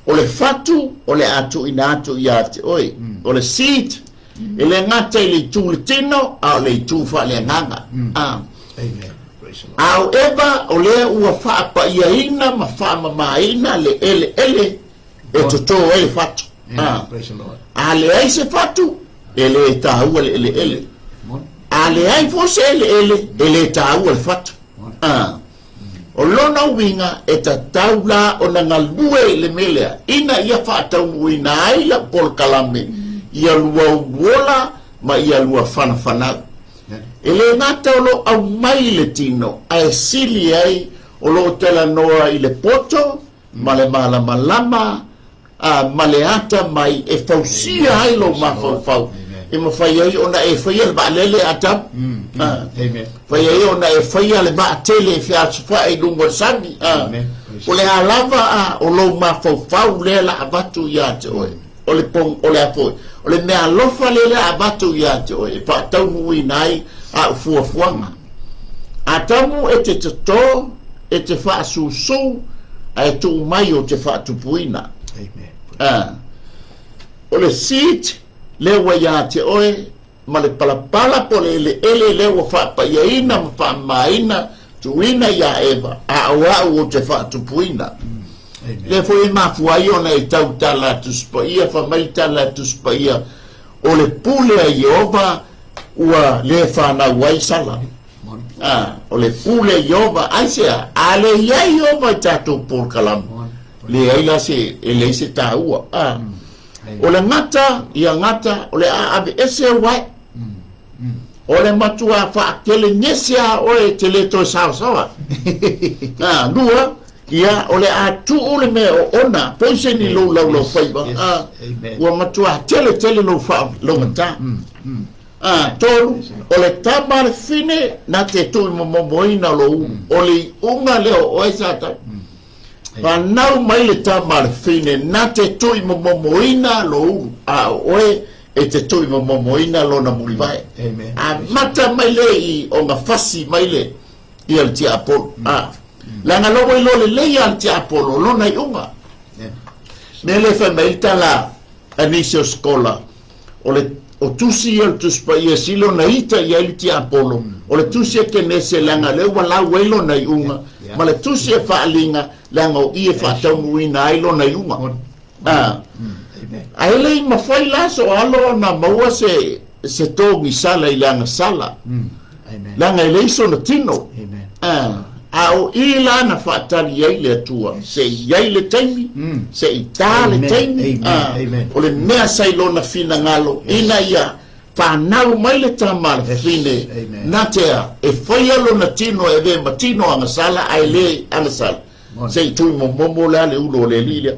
O le fatu o le a tuuina atu ia te oe, o le seed E le gata i le itu o le tino, a o le itu faaleagaga. A. A o Eva, o lea ua faapaiaina ma faamamaina le eleele e toto ai le fatu. A. A leai se fatu, e le taua le eleele. A leai foi se eleele, e le taua le fatu. A. O lona uiga, e tatau la ona galue i le mea lea, ina ia faataunuuina ai lau polokalame ia lua uluola ma ia lua fanafanau. E le gata o lo o aumai i le tino, ae sili ai o lo o talanoa i le poto ma le malamalama a, ma le ata mai e fausia ai lou mafaufau, e mafai ai ona e faia le vaalele, Atamu, a, fai ai ona e faia le vaatele e feasofa'i i luga o le sami, a, o le a lava a, o lou mafaufau lea la avatu ia te oe, o le pong, o le a foi, o le mea alofa lea la avatu ia te oe e faataunuuina ai a'u fuafuaga. Atamu e te toto, e te faasusū, ae tuu mai o te faatupuina. Amen. A. O le seed lea ua ia te oe, ma le palapala po o le eleele lea ua faapaiaina ma faamamaina, tuuina iā Eva, a o a'u ou te faatupuina. Amen. Lea foi e mafua ai ona e tau tala a Tusi Paia, fai mai tala a Tusi Paia, O le pule a Ieova ua le fanau ai Sala. A, o le pule a Ieova, aisea? A le i ai Ieova i tatou polokalame, leai la se, e leai se taua. A, o le gata, ia gata, o le a aveese au ae. O le matua faakelegese a oe e te le toe saosaoa. A, lua, ia, o le a tuu le mea oona, poison i lou laulaufaiva. A, ua matua tele tele lou faalaugata. A, tolu, o le tama a le fine na te tuuimomomoina lou ulu. O le iuga lea o oe, Satani. Fanau mai le tama a le fine na te tuuimomomoina lou ulu, a o oe e te tuuimomomoina lona mulivae. Amata mai le i ona fasi mai le ia le tiapolo. A, leaga lea ua iloa lelei lava le tiapolo o lona iuga. Mea lea e fai mai ai le tala a nisi o sikola, o le o tusi ia o le Tusi Paia e sili ona ita i ai le tiapolo, o le tusi a Kenese leaga lea ua lau ai lona iuga, ma le tusi a Faaliga leaga o i e faataunuuina ai lona iuga. A, ae le i mafai la so alo ona maua se se togisala i le agasala, leaga e leai sona tino. A, a o i la na faatali ai le Atua, se i i ai le taimi, se i ta le taimi, a, o le mea sa i lona finagalo, ina ia fanau mai le tama a le fafine, na te a, e faia lona tino e avea ma tino agasala, ae le agasala, se i tuimomomo la le ulu o le alii lea.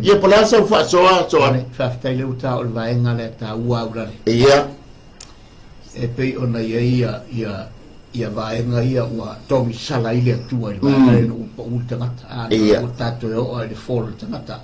Ia, po o le a sau faasoa, Soane? Faafetai lea ua ta o le vaega lea taua au lale. Ia. E pei ona i ai ia, ia, ia vaega ia ua togisala ai le Atua i le vaega lea ina ua pau le tagata. A, Ia. ua tatou e oo lava i le fall o le tagata.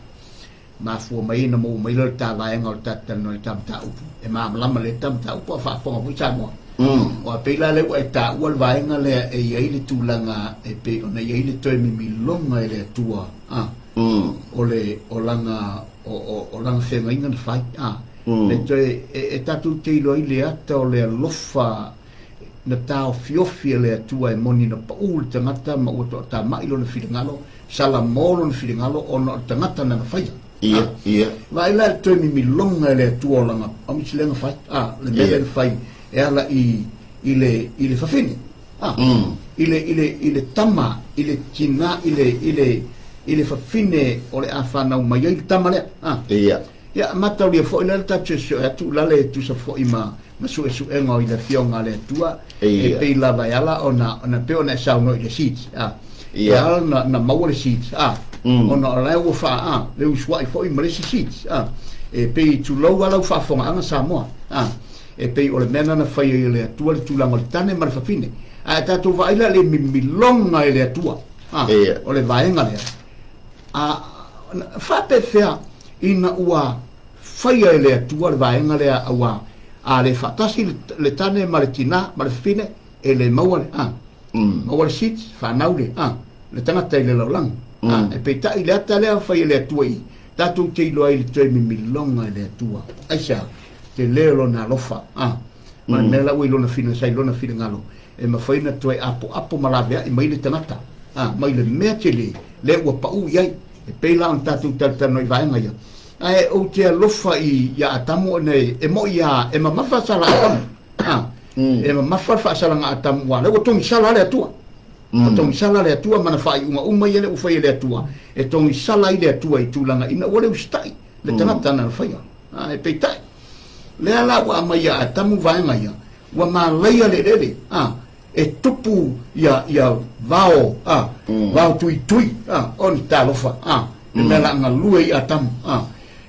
Mafua mai ona maua mai lea o le ta vaega o le tatou talanoa i le ta mataupu. E malamalama lelei le ta mataupu a o faafofoga foi Samoa. Aua pei la lea ua e taua le vaega lea e i ai le tulaga e pei ona i ai le toe mimiloga e le Atua, a, o le, o lana, o, o, o lana feagaiga na fai, a. Le toe, e, e tatou te iloa ai le ata o le alofa na taofiofi e le Atua e moni na pau le tagata ma ua toatamai lona finagalo, salamo lona finagalo ona o le tagata nana faia. Ia, ia. Vaai la i le toe mimiloga e le Atua o lana amusilega fai, a, le mea lea na fai e ala i, i le, i le fafine, a, i le, i le, i le tama, i le tina, i le, i le, i le fafine o le a fanau mai ai le tama lea, a. Ia. Ia, mataulia foi la le tatou suesue atu i lalo e tusa foi ma, ma suesuega o i le Afioga a le Atua, e pei lava e ala ona, ona pei ona e saunoa i le seeds, a. E ala ona, na maua le seeds, a. Ona o la ua faa, a, le usuai foi ma le isi seeds, a. E pei tulou lava lau faafofogaaga Samoa, a. E pei o le mea lena na fai ai e le Atua le tulaga o le tane ma le fafine. Ae tatou vaai la i le mimiloga e le Atua, a, o le vaega lea. A, faapefea ina ua faia e le Atua le vaega lea aua a le faatasi le tane ma le tina ma le fafine e le maua le a maua le seeds fanau le a le tagata i le lalolagi a e peitai le ata lea fai e le Atua i tatou te iloa ai le toe mimiloga e le Atua aisea? tele o lona alofa, a, ma le mea la ua i lona fina, sa i lona finagalo, e mafai ona toe apoapo ma laveai mai le tagata, a, mai le mea tele lea ua pau i ai. E pei la ona tatou talatalanoa i vaega ia. Ae ou te alofa i, iā Atamu ona e, e moʻi lava, e mamafa sala Atamu, a, e mamafa le faasalaga a Atamu, aua o lea ua togisala le Atua. Ua togisala le Atua ma ana faaiuga uma ia lea ua fai e le Atua, e togisala ai le Atua i tulaga ina ua le usitai le tagata na faia. Ae peitai, lea la ua aumai ia Atamu vaega ia, ua malaia le eleele, a, e tupu ia, ia vao, a, vao tuitui, a, o ni talofa, a, le mea la galue i Atamu, a,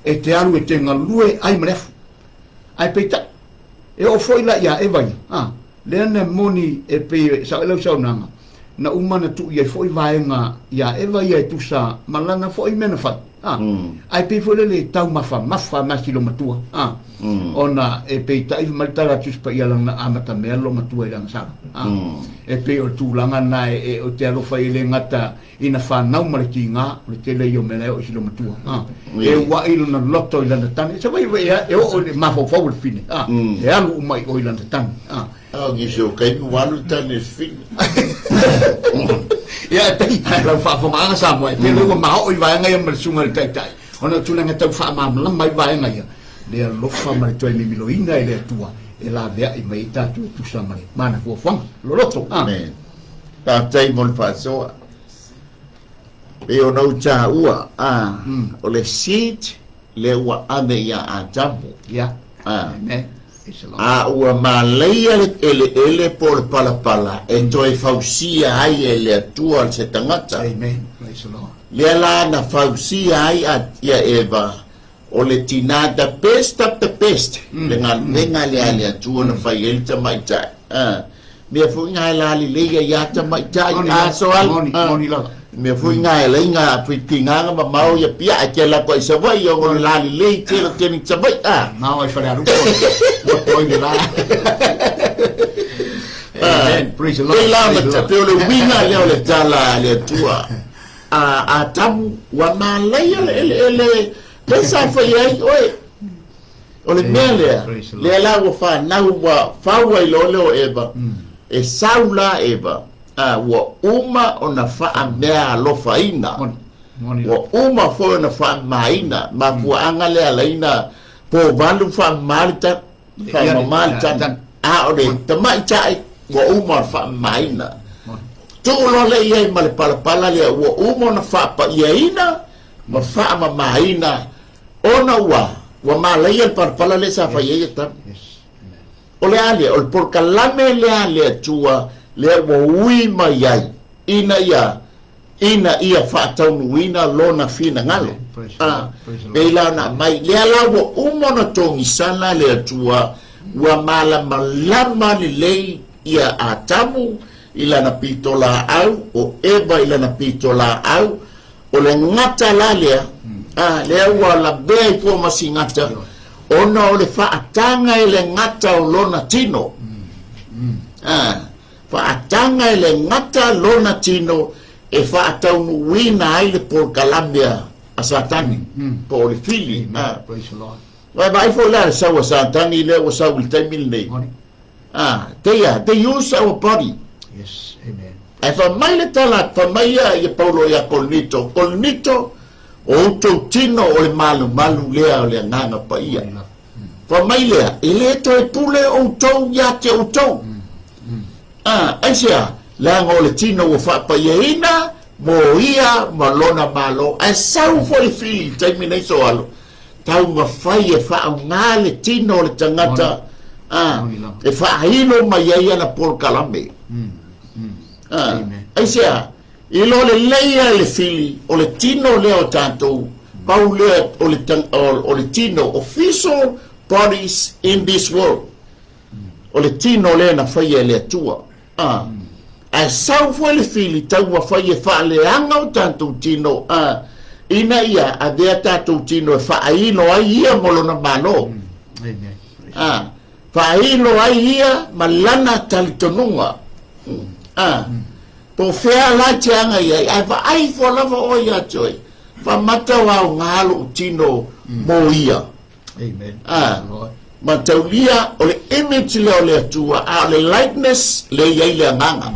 e te alu e te galue ai ma le afu. Ae peitai, e oo foi la ia Eva ia, a, Lea na moni e pei e sao ai lau saunoaga, na uma na tuu i ai foi vaega iā Eva ia e tusa ma lana foi mea na fai, a. Ae pei foi lele e taumafamafa ma si lomatua, a. Ona e peitai fai mai le tala a Tusi Paia lana na amatamea le lomatua i lana sala, a. E pei o le tulaga lena e, e, te alofa ai e le gata ina fanau ma le tiga, o le tele ia o mea la e oo i si lomatua, a. E uaʻi lona loto i lana tane. Se vai vai e oo i le mafaufau o le fine, a. E alu uma i o i lana tane, a. A o nisi o taimi ua alu le tane i le fine. Ia, e pei lau faafofogaaga Samoa, e pei o lea ua maoo i vaega ia ma le susuga i le Taitai, ona o tulaga tau faamalamalama ai vaega ia, le alofa ma le toe mimiloina e le Atua e laveai mai ai tatou e tusa ma le mana fuafuaga loloto. A. Amen. Faafetai mo le faasoa. Pei ona ou taua, a, o le seed lea ua ave ia Atamu. Ia. A. Amen. A ua malaia le eleele po o le palapala e toe fausia ai e le Atua se tagata. Amen. Praise the Lord. Lea la na fausia ai a, ia Eva, o le tinā the best of the best, le galuega lea a le Atua na fai ai le tamaitai. A, mea foi na e lalelei ai a tamaitai, a soal. Moni, moni lava. Mea foi na e lai nga tiga na mamao ia pia e te lako i Savaii ona o le lalelei tele o teni Savaii a. Mao ai Falealupo. Ua toi le la. Amen. Praise the Lord. Pei la ma pei o le uiga lea o le tala a le Atua. A Atamu ua malaia le eleele pe sa fai ai oe. O le mea lea, lea la ua fanau ua fau ai loa lea o Eva, e sau la Eva, a, ua uma ona faameaalofaina, ua uma foi ona faamamaina, mafuaaga lea alaina povalu faamama le tanu, faamama le tanu, a o le tamaitai ua uma ona faamamaina. Tuu loa lea i ai ma le palapala lea ua uma ona faapaiaina ma faamamaina Ona ua, ua malaia le palapala lea sa fai ai Atamu. O le a lea? O le polokalame lea a le Atua lea ua ui mai ai ina ia, ina ia faataunuuina Lona finagalo. A, pei la ona aumai, lea la ua uma ona togisala le Atua, ua malamalama lelei ia Atamu i lana pitolaau, o Eva i lana pitolaau, O le gata la lea, a, lea ua lavea ai fua ma si gata, ona o le faataga e le gata o lona tino. A, faataga e le gata lona tino e faataunuuina ai le polokalame a Satani, po o le fili. A, vaai foi la le sau a Satani lea ua sau i le taimi lenei. Ah, they are, they use our body. Yes, amen. Ae fai mai le tala, fai mai ia, ia Paulo ia Korinito, Korinito, o outou tino o le malumalu lea o le Agaga Paia. Fai mai lea, e le toe pule outou ia te outou. Ah, aisea, leaga o le tino ua faapaiaina mo ia ma lona Malo. Ae sau foi le fili i le taimi nei soalo, taumafai e faaaoga le tino o le tagata a, e faailo mai ai ana polokalame. A, aisea, iloa lelei lava e le fili o le tino lea o tatou, pau lea o le, o le tino, official bodies in this world. O le tino lea na faia e le Atua. A, ae sau foi le fili taumafai e faaleaga o tatou tino, a, ina ia avea tatou tino e faailo ai ia ma lona Malo. A, faailo ai ia ma lana talitonuga. A, po o fea la e te aga i ai, ae vaai ifo lava oe ia te oe, faamata o aoga lou tino mo ia. Amen. A, Mataulia, o le image lea o le Atua, a o le likeness lea e i ai le agaga.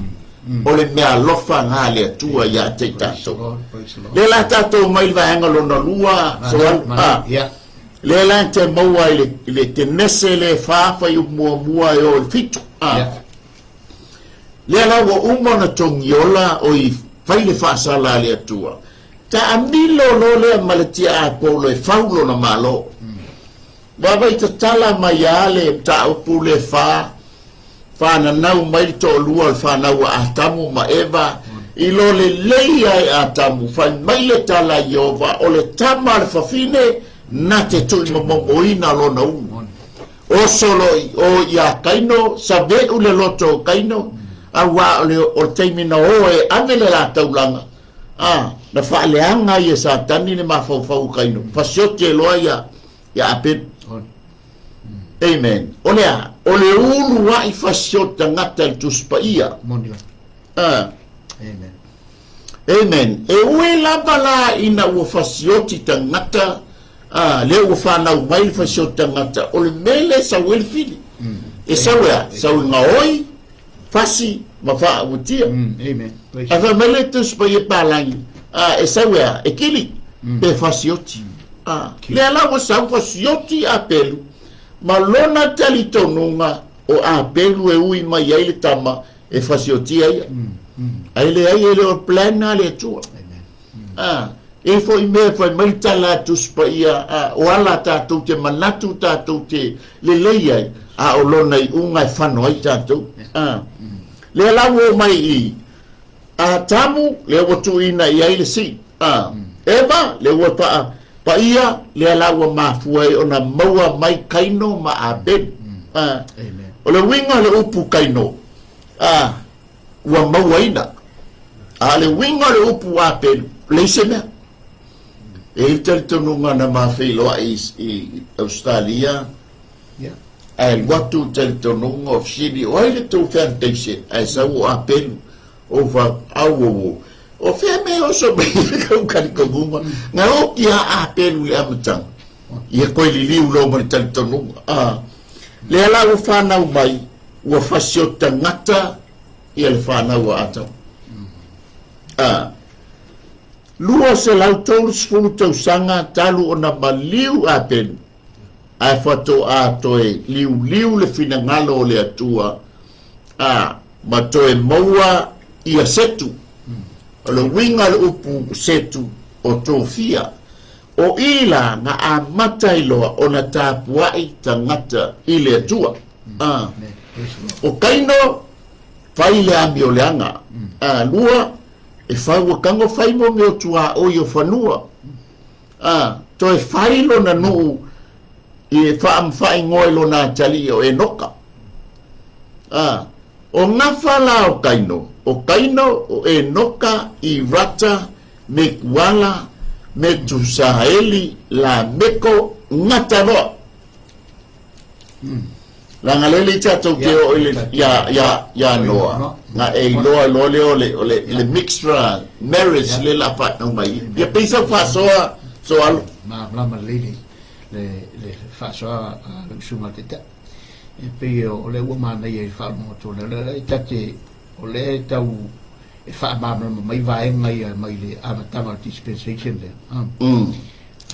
O le meaalofa na a le Atua ia te i tatou. Lea la tatou mai le vaega lona lua, so, a, lea la te maua i le, i le Kenese le fa fuaiupu muamua e oo i le 7. A. Lea la ua uma ona togiola o i fai le faasala a le Atua. Taamilo loa lea ma le tiaapolo e fau lona Malo. Vaavaai tatala mai a le mataupu le fa, fananau mai le toalua o le fanau a Atamu ma Eva, i lo lelei ai Atamu, fai mai le tala a Ieova, o le tama a le fafine na te tuuimomomoina lona ulu. Oso lo i o iā Kaino, saveʻu le loto o Kaino, auā o le, o le taimi na o e ave le la taulaga, a, na faaleaga ai e Satani le mafaufau o Kaino, fasioti ai loa ia, ia Apelu. Amen. O le a? O le uluaʻi fasioti tagata i le Tusi Paia. A. Amen. Amen. E ui lava la ina ua fasioti tagata, a, lea ua fanau mai le fasioti tagata, o le mea lea e sau ai le fili. E sau e a? Sau i gaoi, fasi ma faauatia. Amen. Ae fai mai le Tusi Paia palagi, a, e sau e a? E kili, pe fasioti. A, lea la ua sau fasioti Apelu, ma lona talitonuga o Apelu e ui mai ai le tama e fasiotia ia. Ae leai, e le o le plan a le Atua. A, e foi mea e fai mai le tala a Tusi Paia, a, o ala tatou te manatu tatou te lelei ai, a o lona iuga e fano ai tatou. A, lea la ua oo mai i Atamu, lea ua tuuina i ai le seed. A, Eva, lea ua paa paia, lea la ua mafua ai ona maua mai Kaino ma Abelu. A, o le uiga o le upu Kaino, a, ua mauaina. A o le uiga o le upu Apelu, leai se mea. E i ai le talitonuga na ma feiloai i Australia, ae alu atu le talitonuga o fesili, o ai le tou foundation? Ae sau o Apelu, ou fai, auauau, o fea mea e oso mai ai kou talitonuga? Na oti a Apelu i le amataga, ia toe liliu loa ma le talitonuga. A, lea la ua fanau mai, ua fasioti tagata ia le fanau a Atamu. A, 230 tausaga talu ona maliu Apelu, ae faatoa toe liuliu le finagalo o le Atua, a, ma toe maua ia Setu. O le uiga o le upu Setu, o tofia. O i la na amata ai loa ona tapuai tagata i le Atua. A, o Kaino, fai le amioleaga. A, lua, e fau ua tago fai mo mea o tuaoi o fanua. A, toe fai lona nuu i faamafaaigoa i lona atalii o Enoka. A, o gafa la o Kaino, o Kaino, o Enoka, Irata, Mekuala, Metusaeli, Lameko, gata loa. Leaga lea le i tatou te oo i le ia ia ia Noa. Na e iloa loa lea o le o le le mixed marriage le la whanau mai. Ia pei sau faasoa so alo. Malamalama lelei le le le faasoa a le usuga o le Taitai. E pei o lea ua manaia i le faalogo atu o lea, o lea e ta te, o lea e tau e faamalamalama mai vaega ia mai le amataga o le dispensation lea.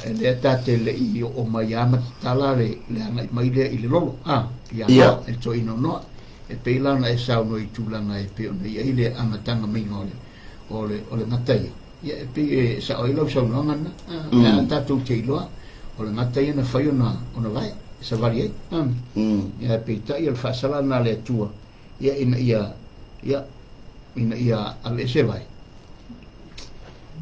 E lea ta te le i oo mai a ma tatala le, le agai mai lea i le lolo, a, ia Noa, i le toeaina o Noa. E pei la ona e saunoa i tulaga e pei ona i ai le amataga maiga o le, o le, o le gata ia. Ia, e pei e sao ai lau saunoaga lena, a, mm. a tatou te iloa, o le gata ia na fai ona, ona vae, e savali ai. A, Ia, peitai o le faasala lena a le Atua, ia, ina ia, ia, ina ia aveese vae.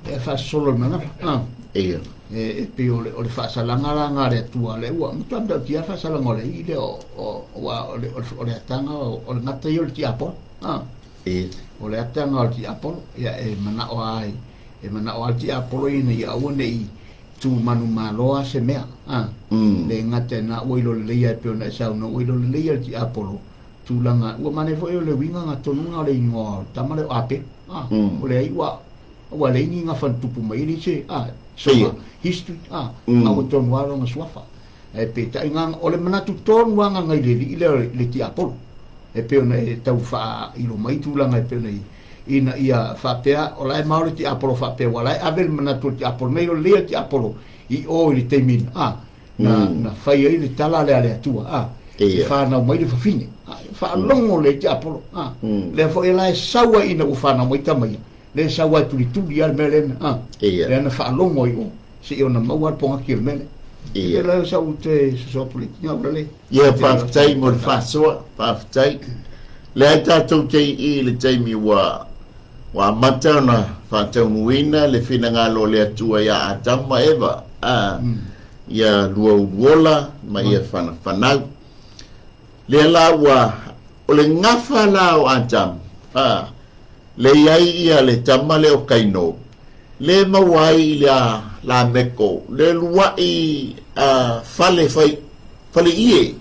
E faasolo le manava. Ah. Ia. E, e pei o le, o le faasalaga la nga le Atua le ua matua matautia le faasalaga o le alii lea o, o, o, o, le, o, le, o le ataga o, o le gata ia o le tiapolo. Ah. Ia. O le ataga o le tiapolo, ia e manao ai, e manao ai le tiapolo ina ia aua nei tu manumalo se mea. Ah. Le gata e na ua ilo lelei ai e pei ona e saunoa ua ilo lelei le tiapolo tulaga ua manaia foi o le uiga ga tonu na o le igoa o le tama lea o Apelu a o leai ua ua leai ni gafa na tupu mai ai le se a sona history a a ua tonu lava lona suafa. Ae peitai na, o le manatu tonu lava na i le alii lea le tiapolo, e pei ona e tau faailo mai tulaga e pei ona i ina ia faapea o la e mao le tiapolo faapea ua la e ave le manatu o le tiapolo nei o le tiapolo i o i le taimi a na, na fai ai le tala lea a le Atua a e fanau mai le fafine a faalogo le tiapolo a lea foi la e sau ai ina ua fanau mai tama ia lea e sau ai tulituli a le mea lea a lea na faalogo ai o se i ona maua le pogaki o le mea lea. Ia. La sa u te sosoa politiki ua le. Ia, faafetai mo le faasoa, faafetai. Lea tatou te i le taimi ua amata ona faataunuuina le finagalo o le Atua ia Atamu ma Eva, a ia lua uluola ma ia fanafanau. Lea la ua o le gafa la o Atamu, a le i ai ia le tama lea o Kaino, le maua ai i le Lameko le lua'i fale fai fale ie,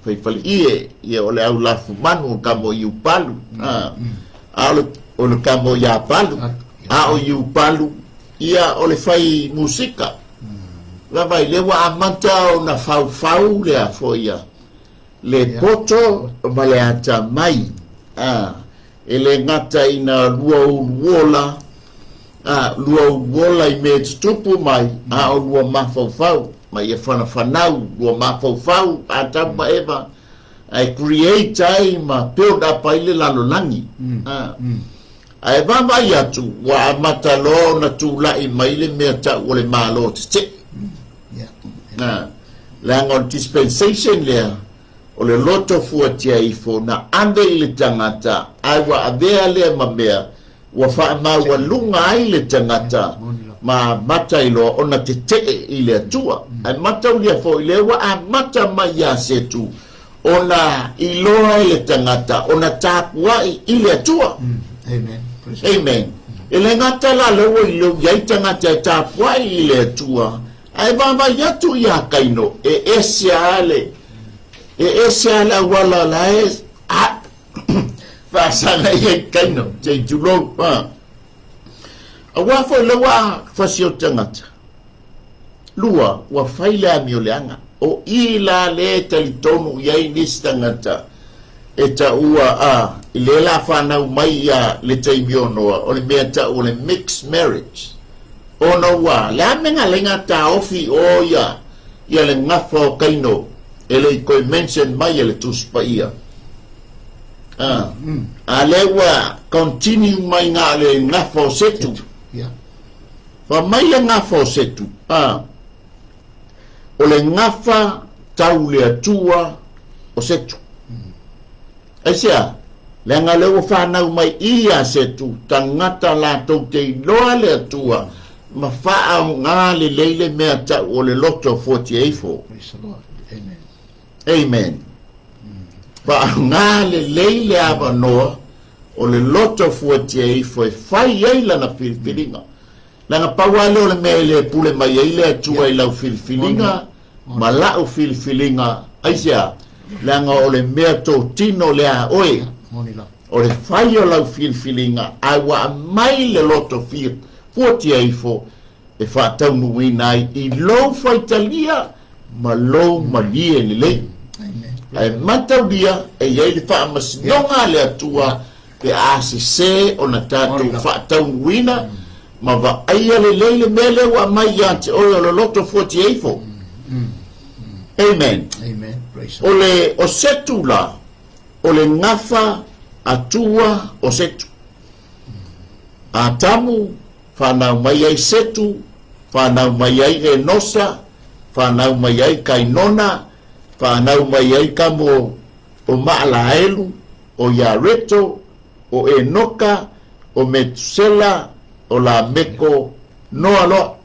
fai fale ie, ia o le au lafumanu o kamo i Upalu, a o le kamo i Apalu, a o Iupalu, ia o le fai musika. Lava i le ua amata ona faufau le afo ia le poto ma le atamai, a e le gata ina lua uluola, a lua uluola i mea e tutupu mai, a o lua mafaufau ma ia fanafanau lua mafaufau Atamu ma Eva ae create ai ma build up ai le lalolagi. A ae vaavaai atu ua amata loa ona tula'i mai le mea ta'u o le Malo tete'e. A leaga o le dispensation lea o le loto fuatia ifo na ave i le tagata, ae ua avea lea ma mea ua faamaualuga ai le tagata ma amata ai loa ona tete'e i le Atua. Ae mataulia foi lea ua amata mai ia Setu ona iloa e le tagata ona tapua'i i le Atua. Amen. Amen. E le gata la lea ua iloa i ai tagata e tapua'i i le Atua, ae vaavaai atu ia Kaino e ese a le e ese a le auala la e a faasaga i ai Kaino, sei tulou. Auā foi le ua fasi o tagata. Lua, ua fai le amioleaga. O i la le talitonu i ai nisi tagata e taua a i le la whanau mai ia le taimi o Noa, o le mea ta'u o le mixed marriage. Ona ua le a mea lenga taofi o ia ia le gafa o Kaino e le i toe mention mai e le Tusi Paia. A lea ua continue mai ngā le gafa o Setu. Fa mai le gafa o Setu, o le gafa tau le Atua o Setu. Aisea, leaga lea ua whanau mai i ia Setu, tagata latou te iloa le Atua, ma faaoga lelei le mea ta'u o le loto fuatia ifo. Praise the Lord. Amen. Amen. Faaoga lelei le avanoa o le loto fuatia ifo e fai ai lana filifiliga. Leaga pau lava lea o le mea e le pule mai ai le Atua i lau filifiliga ma la'u filifiliga. Aisea? Leaga o le mea totino lea a oe, o le fai o lau filifiliga, ae ua aumai le loto fuatia ifo e faataunuuina ai i lou faitalia ma lou malie lelei. Ae mataulia e i ai le faamasinoga a le Atua pe a sesē ona tatou faataunuuina ma vaaia lelei le mea lea ua aumai ia te oe o le loto fuatia ifo. Amen. Amen. Praise the Lord. O le o Setu la, o le gafa Atua o Setu. Atamu, whanau mai ai Setu, whanau mai ai Enosa, whanau mai ai Kainona, whanau mai ai kamo o Maalaelu, o Iareto, o Enoka, o Metusela, o Lameko, Noa loa.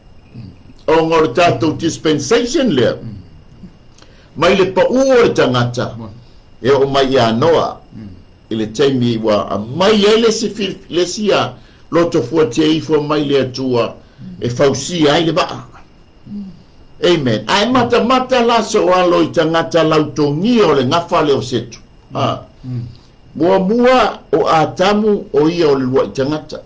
O ngā o le tātou dispensation lea. Mai le pa'ū o le tagata e oo mai ia Noa i le taimi ua aumai ai le isi le isi loto fuatia ifo mai le Atua e fausia ai le vaa. Amen. Ae matamata la so alo i tagata lautogia o le gafa lea o Setu. Muamua o Atamu o ia o le lua'i tagata.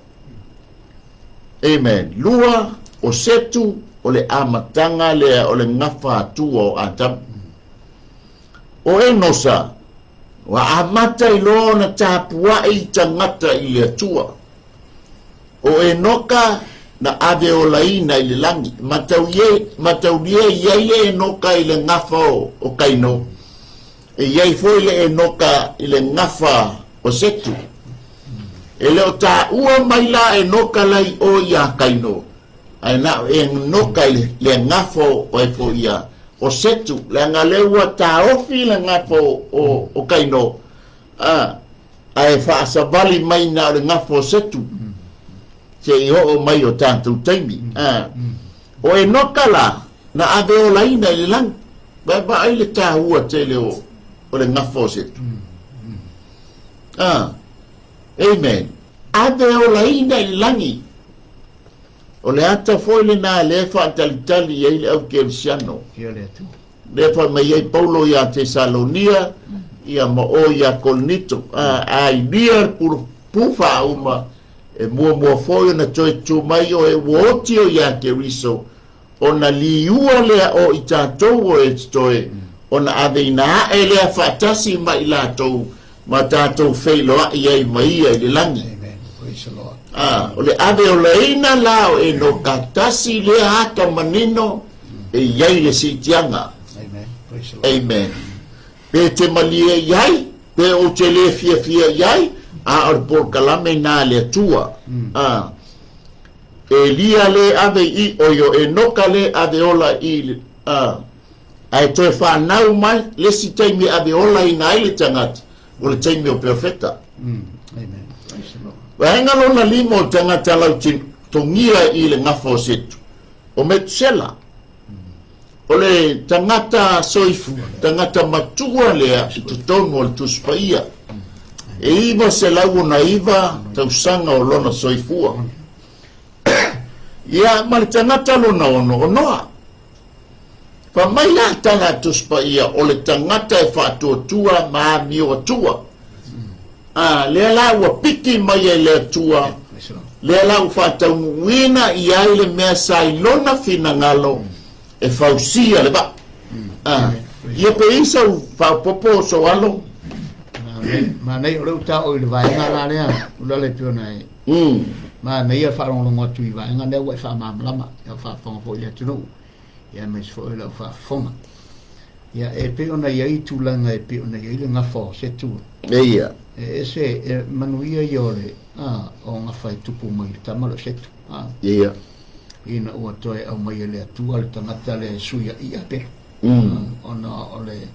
Amen. Lua o Setu O le amataga lea o le gafa atua o Atamu. O Enosa, ua amata ai loa ona tapuai tagata i le Atua. O Enoka na ave olaina i le lagi. Mataulia e i ai le Enoka i le gafa o Kaino, e i ai foi le Enoka i le gafa o Setu. E le o taua mai la Enoka la i o iā Kaino, ae na o Enoka i le gafa o ai foi ia o Setu, leaga lea ua taofi le gafa o Kaino, ae faasavali mai na o le gafa o Setu, seia oo mai o tatou taimi. O Enoka la, na ave olaina i le lagi. Vaavaai le taua tele o le gafa o Setu. Amen. Ave olaina i le lagi. O le ata foi lena lea e faatalitali ai le au kerisiano. Lea fai mai ai Paulo iā Tesalonia, ia ma o iā Korinito, a ailia le pulu faauma, e muamua foi ona toe tu mai oe ua oti o iā Keriso, ona liua lea o i tatou o e totoe, ona aveina ae lea faatasi ma i latou, ma tatou feiloai ai ma ia i le lagi. O le ave olaina la o Enoka, tasi lea ata manino e i ai le siitiaga. Amen. Pe te malie i ai, pe ou te le fiafia i ai, a o le polokalame na a le Atua. Elia le ave i oi o Enoka le ave ola i ae toe fanau mai le isi taimi e ave olaina ai le tagata, o le taimi o perofeta. Vaega lona lima o tagata lautogia i le gafa o Setu, o Metusela. O le tagata soifua, tagata matua lea i totonu o le Tusi Paia. E 969 tausaga o lona soifua. Ia, ma le tagata lona ono, o Noa. Fai mai la tala a Tusi Paia, o le tagata e faatuatua ma amio atua. A, lea la ua piki mai ai le Atua, lea la ua faataunuuina i ai le mea sa i lona finagalo e fausia le vaa. A, ia pe i sau faaopoopo o sou alo? Manaia, o lea ua taua i le vaega la lea, tulaga e pei ona e manaia le faalogologo atu i vaega lea ua e faamalamalama, ia faafofoga foi le atunuu, ia aemaise foi o lau faafofoga. Ia, e pei ona i ai tulaga e pei ona i ai le gafa o Setu. Ia. E ese, e manuia ia o le, a, o gafa e tupu mai le tama lea o Setu. A. Ia. Ina ua toe aumai e le Atua le tagata lea e suiaʻi Apelu. Ona o le,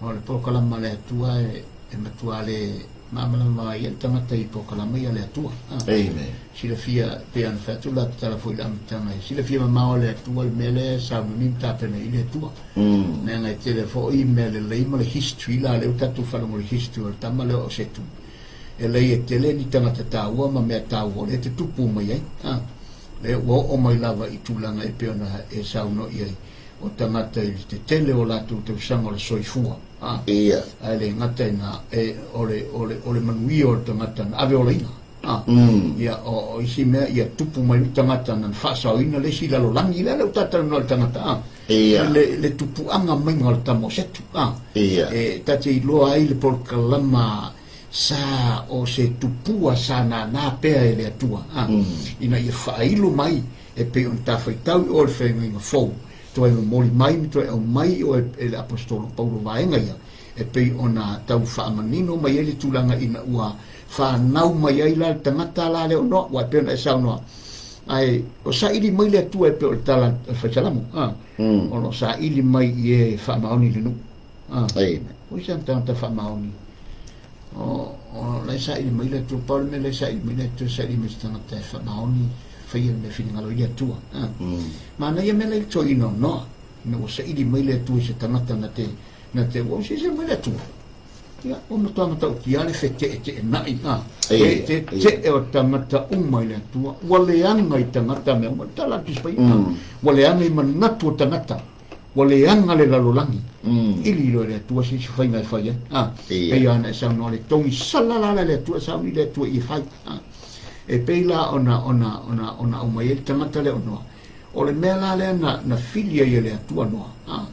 o le polokalama a le Atua e, e matua le malamalama ai le tagata i polokalama ia a le Atua. Amen. Silafia, e pei ona fai atu la tatala foi i le amataga, e silafia mamao e le Atua le mea lea e sauniuni ma tapena i le Atua. Leaga e tele foi mea lelei ma le history la lea ua tatou faalogo i le history o le tama lea o Setu. E lei e tele ni tagata taua ma mea taua o lea e tutupu mai ai. Lea ua oo mai lava i tulaga e pei ona e saunoa i ai o tagata i le tetele o latou tausaga o le soifua. Ae le gata i na, e, o le, o le, o le manuia o le tagata na ave olaina. Ia, o isi mea, ia tupu mai le tagata na faasaoina le isi lalolagi lea, lea ua talanoa i le tagata, a. Le, le tupuaga maiga o le tama o Setu, a. E ta te iloa ai le polokalama sa o se tupua sa nānā pea e le Atua, a. Ina ia faailo mai e pei ona ta faitau i o le feagaiga fou, toe momoli mai ma toe aumai i o e le Aposetolo Paulo vaega ia, e pei ona tau faamanino mai ai le tulaga ina ua fanau mai ai la le tagata la lea o Noa, ua e pei ona e saunoa, ae o saili mai le Atua e pei o le tala a le Faisalamo, a, o lo o saili mai i e faamaoni i le nuu. A, o isi tagata faamaoni, o, o la e saili mai le Atua, pau le mea la e saili mai le Atua, saili mai se tagata e faamaoni, faia le mea finagalo i le Atua. A, manaia mea la i le toeaina o Noa, ina ua saili mai le Atua i se tagata na te, na te, ua silasila mai le Atua. Ia, ua matua matautia le feteeteenai, a, feeteetee o tagata uma i le Atua, ua leaga i tagata mea uma, tala atu i Spain, ua leaga i manatu o tagata, ua leaga le lalolagi, ili loa e le Atua se isi faiga e fai ai, a, pei lava ona e saunoa le togi sala la le Atua, sauni le Atua i e fai, a, e pei la ona, ona, ona, ona aumai ai le tagata lea o Noa. O le mea la lea na, na fili ai e le Atua Noa, a,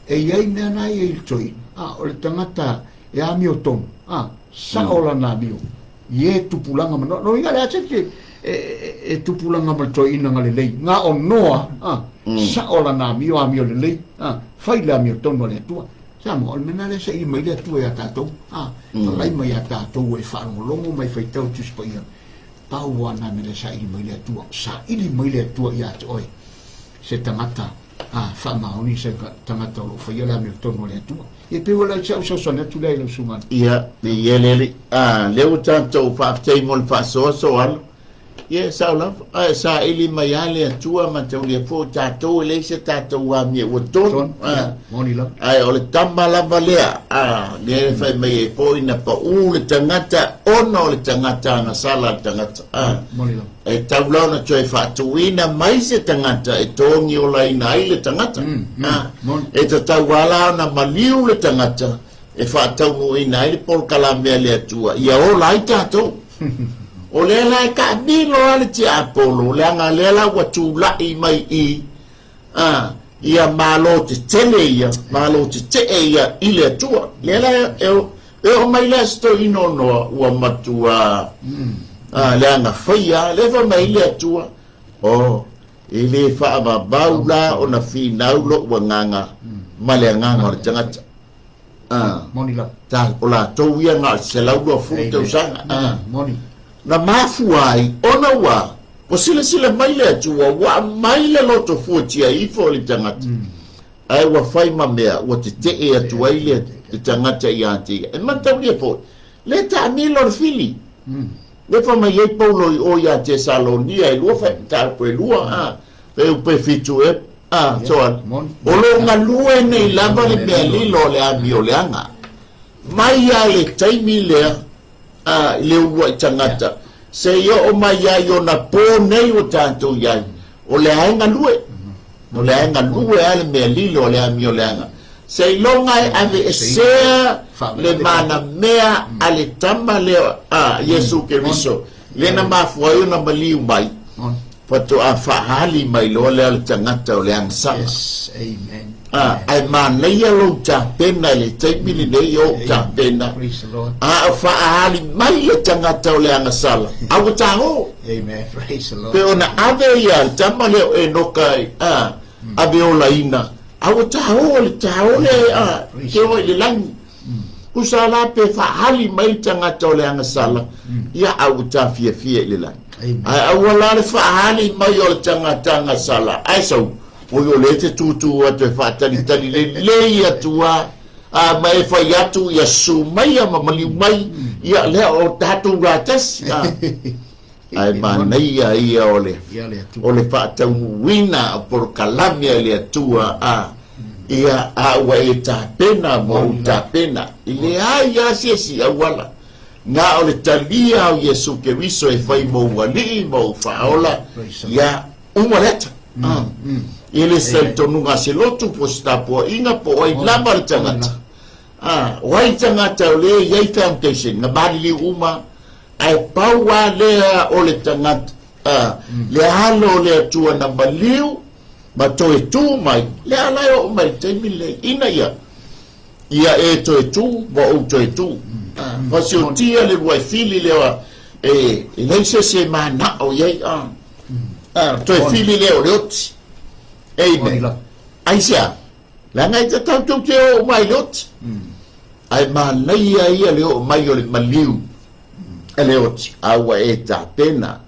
e i ai mea na ia i le toeaina, a, o le tagata e amiotonu, a, sao lana amio i e tupulaga ma Noa. Lona uiga, e leai se isi e, e, e tupulaga ma le toeaina na lelei, na o Noa, a, sao lana amio, amio lelei, a, fai le amiotonu a le Atua. Samoa, o le mea lena lea e saili mai le Atua iā tatou, a, falai mai iā tatou e faalogologo ma e faitau i Tusi Paia, pau lava lena mea lea e saili mai le Atua. Saili mai le Atua ia te oe se tagata, a, faamaoni se tagata o lo o faia le amiotonu a le Atua. Ia pei ua le si au fesoasoani atu lea i lau susuga. Ia, ia le alii. A, lea ua tatou faafetai mo le faasoaso alo. Ia, e sao lava. Ae saili mai lava le Atua ma taulia foi tatou e leai se tatou amia ua tonu. Ia, moni lava. Ae o le tama lava lea, a, lea e fai mai ai foi na pau le tagata ona o le tagata agasala a le tagata. A, Moni lava. e tau la ona toe faatuina mai se tagata e togiolaina ai le tagata. A, Moni. e tatau lava la ona maliu le tagata e faataunuuina ai le polokalame a le Atua ia ola ai tatou. O lea la e taamilo lava le tiapolo, leaga lea la ua tulai mai i a, ia malo tetele ia, malo tetee ia i le Atua. Lea la e, e oo mai le aso toeaina o Noa, ua matua a, leaga faia, lea fai mai le Atua, o, e le faavavau la ona finau lou agaga ma le agaga o le tagata. Ah. Moni lava. Ta, o latou ia na o le 120 tausaga. Ah. Moni. Na mafua ai ona ua ua silasila mai le Atua ua aumai le loto fuatia ifo o le tagata. Ae ua fai ma mea ua tetee atu ai le, le tagata ia te ia. E mataulia foi, le taamilo le fili. Le fai mai ai Paulo i o ia Tesalonia e lua fai mataupu e lua, a, pe upe fitu e, a, so, o lo galue nei lava le mea lilo o le amioleaga. Mai lava i le taimi lea, a, i le uluai tagata, seia oo mai lava i ona po nei ua tatou i ai, o lea e galue. O lea e galue lava le mea lilo o le amioleaga. Seiloga e aveesea le manamea a le Tama lea a Iesu Keriso, lea na mafua ai ona maliu mai, faatoa faaali mai loa lea o le tagata o le agasala. Yes, amen. A, ae manaia lou tapena i le taimi lenei o ou tapena, Praise the Lord. a o faaali mai le tagata o le agasala, a ua tago. Amen. Praise the Lord. Pe ona ave ia le tama lea o Enoka i, a, ave olaina, a ua taō le taō le a ke o i le lagi. Kusa la pe faahali mai le tagata o le agasala, ia a ua tafiafia i le lagi. Ae aua la le faahali mai o le tagata agasala, ae sau, oi o lea e te tūtū atu e faatalitali lelei atu a, a ma e fai atu ia susu mai ma maliu mai, ia lea o tatou la tasi. A. Ae manaia ia o le, o le faataunuuina o polokalame a le Atua, a, ia, a ua e tapena ma ou tapena. E leai lava se isi auala, na o le talia o Iesu Keriso e fai mou alii ma ou faaola, ia, uma le ata. A, e le se talitonuga a se lotu po o se tapuaiga po o ai lava le tagata. A, o ai tagata o lea e i ai foundation, na maliliu uma, Ae pau lava lea o le tagata, le alo o le Atua na maliu ma toe tu mai, lea la e oo mai i le taimi lenei, ina ia, ia e toe tu ma ou toe tu. Fasiotia le uluai fili lea e leai se isi e manao i ai, toe fili lea o le oti. Amen. Aisea? Leaga e tatau tou te oo mai i le oti. Ae manaia ia le oo mai o le maliu a le oti, a ua e tapena.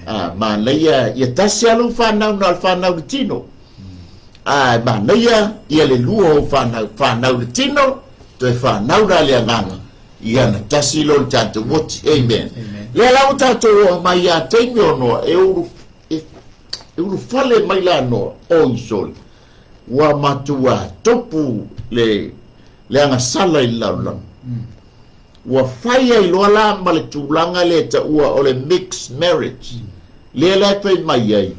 A, manaia ia tasi lava lou fanau na o le fanau le tino. A, manaia ia le lua o fanau, fanau le tino, toe fanau la le agaga. Ia na tasi loa le tatou oti. Amen. Lea la ua tatou oo mai ia taimi o Noa, e ulu, e, e ulufale mai la Noa, oi sole. Ua matua tupu le le agasala i le lalolagi. Ua fai ai loa la ma le tulaga lea e taua o le mixed marriage, lea la e fai mai ai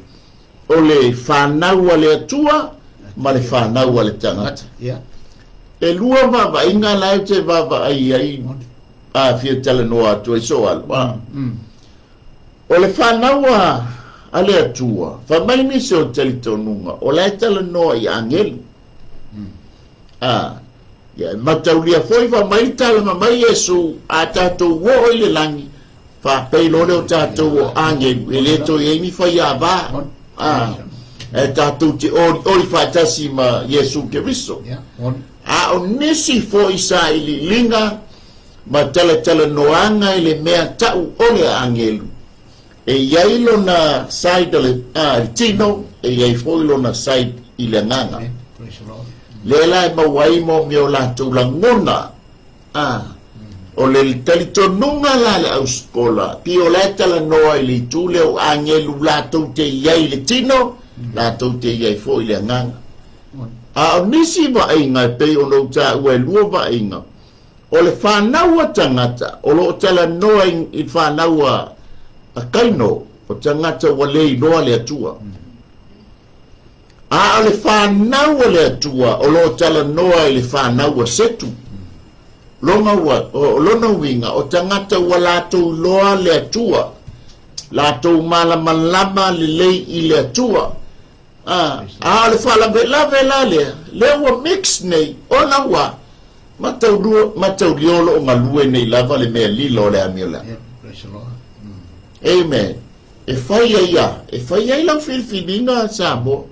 o le fanau a le Atua ma le fanau a le tagata. E lua vaavaaiga la ou te vaavaai ai a fia talanoa atu ai soo alu. O le fanau a a le Atua, fai mai nisi o le talitonuga, o la e talanoa i agelu. A, ia e mataulia foi fai mai le tala fai mai Iesu, a tatou oo i le lagi, faapei loa lea o tatou o agelu, e le toe i ai ni faiava. A, ae tatou te olioli faatasi ma Iesu Keriso. A o nisi foi sailiiliga ma talatalanoaga i le mea tau o le agelu, E i ai lona side o le, a, le tino, e i ai foi lona side i le agaga. Lea la e maua ai mo mea o latou lagona. A, o le talitonuga la a le ausikola, pei o la e talanoa i le itu lea o agelu latou te i ai i le tino, latou te i ai foi i le agaga. A o nisi vaaiga e pei ona ou taua e lua vaaiga, O le fanau a tagata o lo o talanoa i le fanau a Kaino, o tagata ua le iloa le Atua. A o le fanau a le Atua o lo o talanoa i le fanau a Setu. Lona, ua, o, lona uiga, o tagata ua latou iloa le Atua, latou malamalama lelei i le Atua. A, a o le faalavelave la lea, lea ua mix nei, ona ua mataulua, mataulia o lo o galue nei lava le mea lilo o le amio lea. Yeah, praise the Lord. Amen. E fai ai a, e fai ai lau filifiliga Samoa.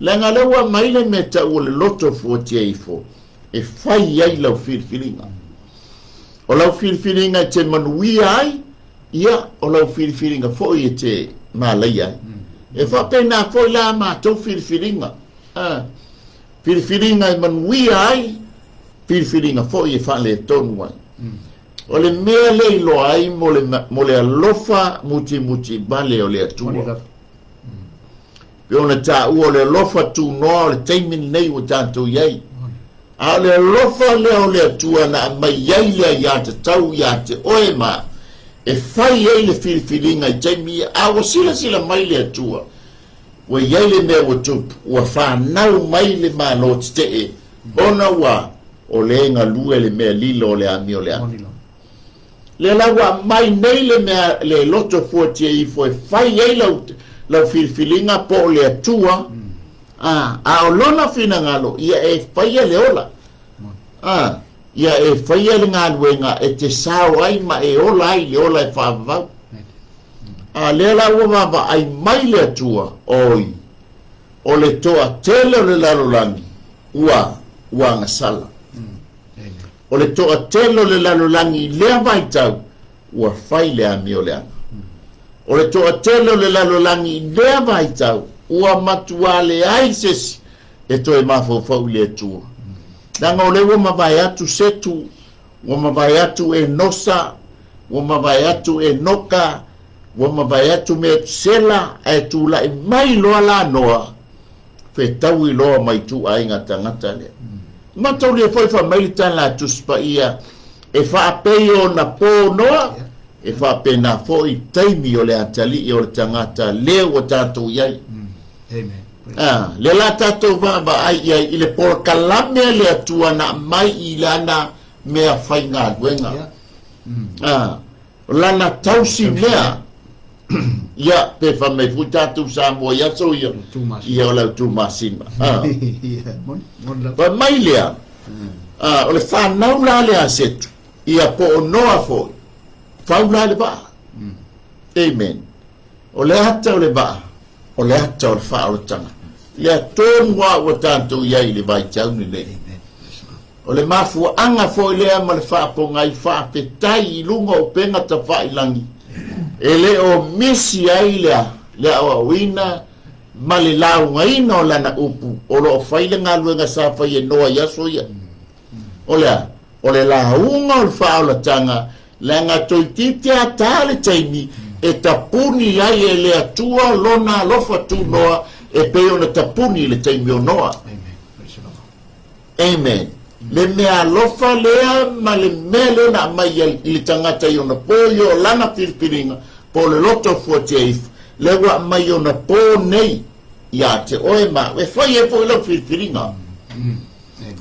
Leaga lea ua aumai le mea tau o le loto fuatia ifo, e fai ai lau filifiliga. O lau filifiliga e te manuia ai, ia, o lau filifiliga foi e te malaia ai. E faapena foi la a matou filifiliga. A, filifiliga e manuia ai, filifiliga foi e faaletonu ai. O le mea lea iloa ai mo le, mo le alofa mutimuti vale o le Atua. Pei ona taua o le alofa tunoa o le taimi lenei ua tatou i ai. A o le alofa lea o le Atua na aumai ai le aiatatau ia te oe ma au, e fai ai le filifiliga i taimi ia. A ua silasila mai le Atua, ua i ai le mea ua tupu, ua fanau mai le Malo tetee, ona ua o lea e galue le mea lilo o le amio leaga. Lea la ua aumai nei le mea le loto fuatia ifo e fai ai lau, lau filifiliga po o le Atua, a, a o lona finagalo, ia e faia le ola. A, ia e faia le galuega e te sao ai ma e ola ai le ola e faavavau. A lea la ua vaavaai mai le Atua, oi, o le toatele o le lalolagi ua, ua agasala. O le toatele o le lalolagi i lea vaitau, ua fai le amio leaga. O le toatele o le lalolagi i lea vaitau, ua matuā leai se isi e toe mafaufau i le Atua. Leaga o lea ua mavae atu Setu, ua mavae atu Enosa, ua mavae atu Enoka, ua mavae atu Metusela, ae tulai mai loa la Noa, fetaui loa ma ituaiga tagata lea. Mataulia foi fai mai le tala a Tusi Paia, e faapei ona po Noa, e faapena foi taimi o le atalii o le tagata lea ua tatou i ai. A, lea la tatou vaavaai i ai i le polokalame a le Atua na aumai i lana mea faigaluega. A, O lana tausi mea, ia, pe fai mai foi tatou Samoa i aso ia, ia o le autumasina. Fai mai lea, o le fanau la lea a Setu, ia po o Noa foi, fau la le vaa. Amen. O le ata o le vaa, o le ata o le faaolataga. Lea tonu lava ua tatou i ai i le vaitau lenei. O le mafuaaga foi lea ma le faapogai faafetai i luga o upega tafailagi e le o misi ai le le aoaoina ma le laugaina o lana upu o lo o fai le galuega sa fai e Noa i aso ia. O le a? O le lauga o le faaolataga leaga toeitiiti a ta le taimi e tapuni ai e le Atua lona alofa tunoa e pei ona tapuni i le taimi o Noa. Amen. Le mea alofa lea ma le mea lea na aumai ai i le tagata i ona po i o lana filifiliga, po o le loto fuatia ifo, lea ua aumai i ona po nei ia te oe ma au, e fai ai foi lau filifiliga.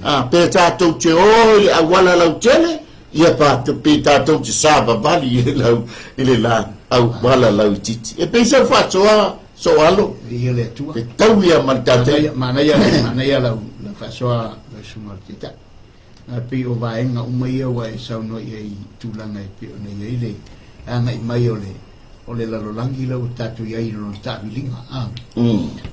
A, pe tatou te o i le auala lautele, ia pa, pe tatou te savavali i le lau, i le la, auala lauitiiti. E pei sau faasoa, Soalo. Viia le Atua. Fetau ia ma le tatou. Manaia, manaia lau faasoa lau susuga i le Taitai. E pei o vaega uma ia ua e saunoa i ai i tulaga e pei ona i ai le agai mai o le o le lalolagi la ua tatou i ai i lona taaviliga a.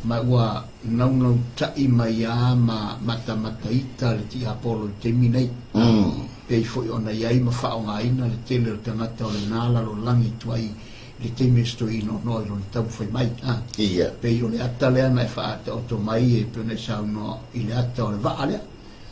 Ma ua naunauta'i mai lava ma matamataita le tiapolo i le taimi nei, pei foi ona i ai ma faaaogaina le tele o tagata o lena lalolagi tuai i le taimi o se toeaina o Noa i lona taumafai mai a. Pei o le ata lea na e faaataoto mai e pei ona e saunoa i le ata o le vaa lea,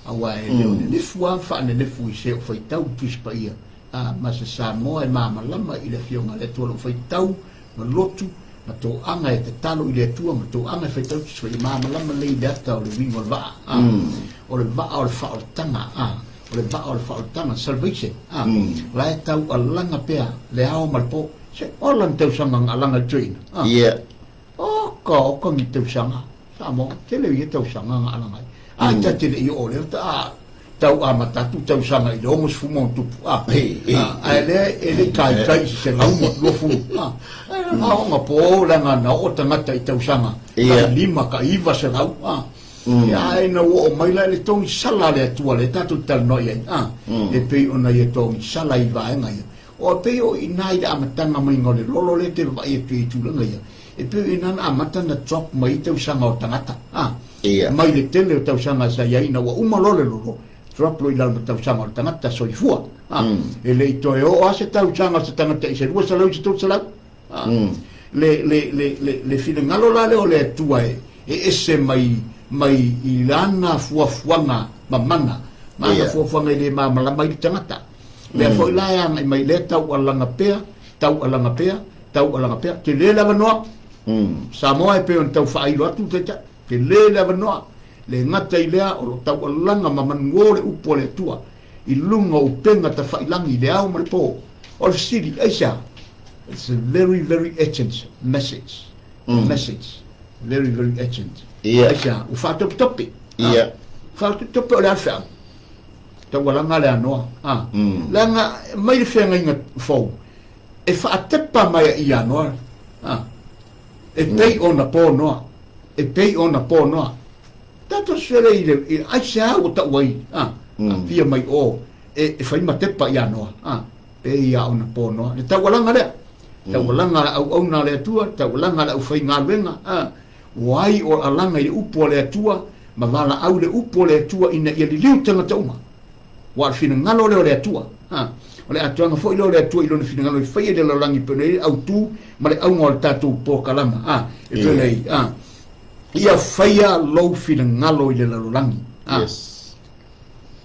aua e le o nenefu lava ma faanenefu i se o faitau le Tusi Paia a, ma se Samoa e malamalama i le Afioga a le Atua o lo o faitau ma lotu ma toaga e tatalo i le Atua ma toaga e faitau Tusi Paia, e malamalama lelei i le ata o le uiga o le vaa a. O le vaa o le faaolataga a, o le vaa o le faaolataga, salvation a. O la e taualaga pea le ao ma le po. Se ola ni tausaga na alaga i le toeaina a. Oka, oka ni tausaga. Samoa, tele ia tausaga na alaga ai. A ta te le i oo lea, ta tau amata atu tausaga i le 60 ma ona tupu, a. Ae lea e le i taitai i se 120, a. Ae aoga po leaga na oo tagata i tausaga tai lima, tai 900, a. Ae ina ua oo mai la i le togisala a le Atua lea tatou te talanoa i ai, a, e pei ona ia togisala i vaega ia. O pei o i ina i le amataga maiga o le lolo lea e te vaavaai atu ai i tulaga ia, e pei o i ina na amata ona drop mai ai tausaga o tagata, a, mai le tele o tausaga sa i ai ina ua uma loa le lolo, drop loa i lalo ma tausaga o le tagata soifua, a, e le i toe oo lava se tausaga o se tagata i se 200 i se 300, a. Le, le, le, le, le finagalo la lea o le Atua e, e ese mai, mai i lana fuafuaga mamana, ma ana fuafuaga e le malamalama ai le tagata. Lea foi la e agai mai lea taualaga pea, taualaga pea, taualaga pea. Tele le avanoa. Samoa e pei ona tau faailo atu le Taitai. Tele le avanoa. Le gata i lea o lo o taualaga ma manuo le upu a le Atua i luga o upega tafailagi i le ao ma le po. O le fesili, aisea? It's a very, very urgent message. Message. Very, very urgent. Aisea? Ua faatopetope. Faatopetope o le a le feau? Taualaga le anoa. A. Leaga mai le feagaiga fou, e faatepa mai ai ia Noa. A. E pei ona po Noa. E pei ona po Noa. Tatou sele i le, i, aisea ua tau ai, a, afia mai o, e, e fai ma tepa ia Noa. A. Pei a ona po Noa. Le taualaga lea. Taualaga a le auauna a le Atua, taualaga a le aufaigaluega. A. Ua ai o alaga i le upu a le Atua, ma valaau i le upu a le Atua ina ia liliu tagata uma. Ua o le finagalo lea o le Atua. Ha. O le atoaga foi lea o le Atua i lona finagalo e faia i le lalolagi pei ona i ai le autu ma le auga o le tatou polokalama. Ha. E pei ona i, ha. Ia faia lou finagalo i le lalolagi. Ha. Yes.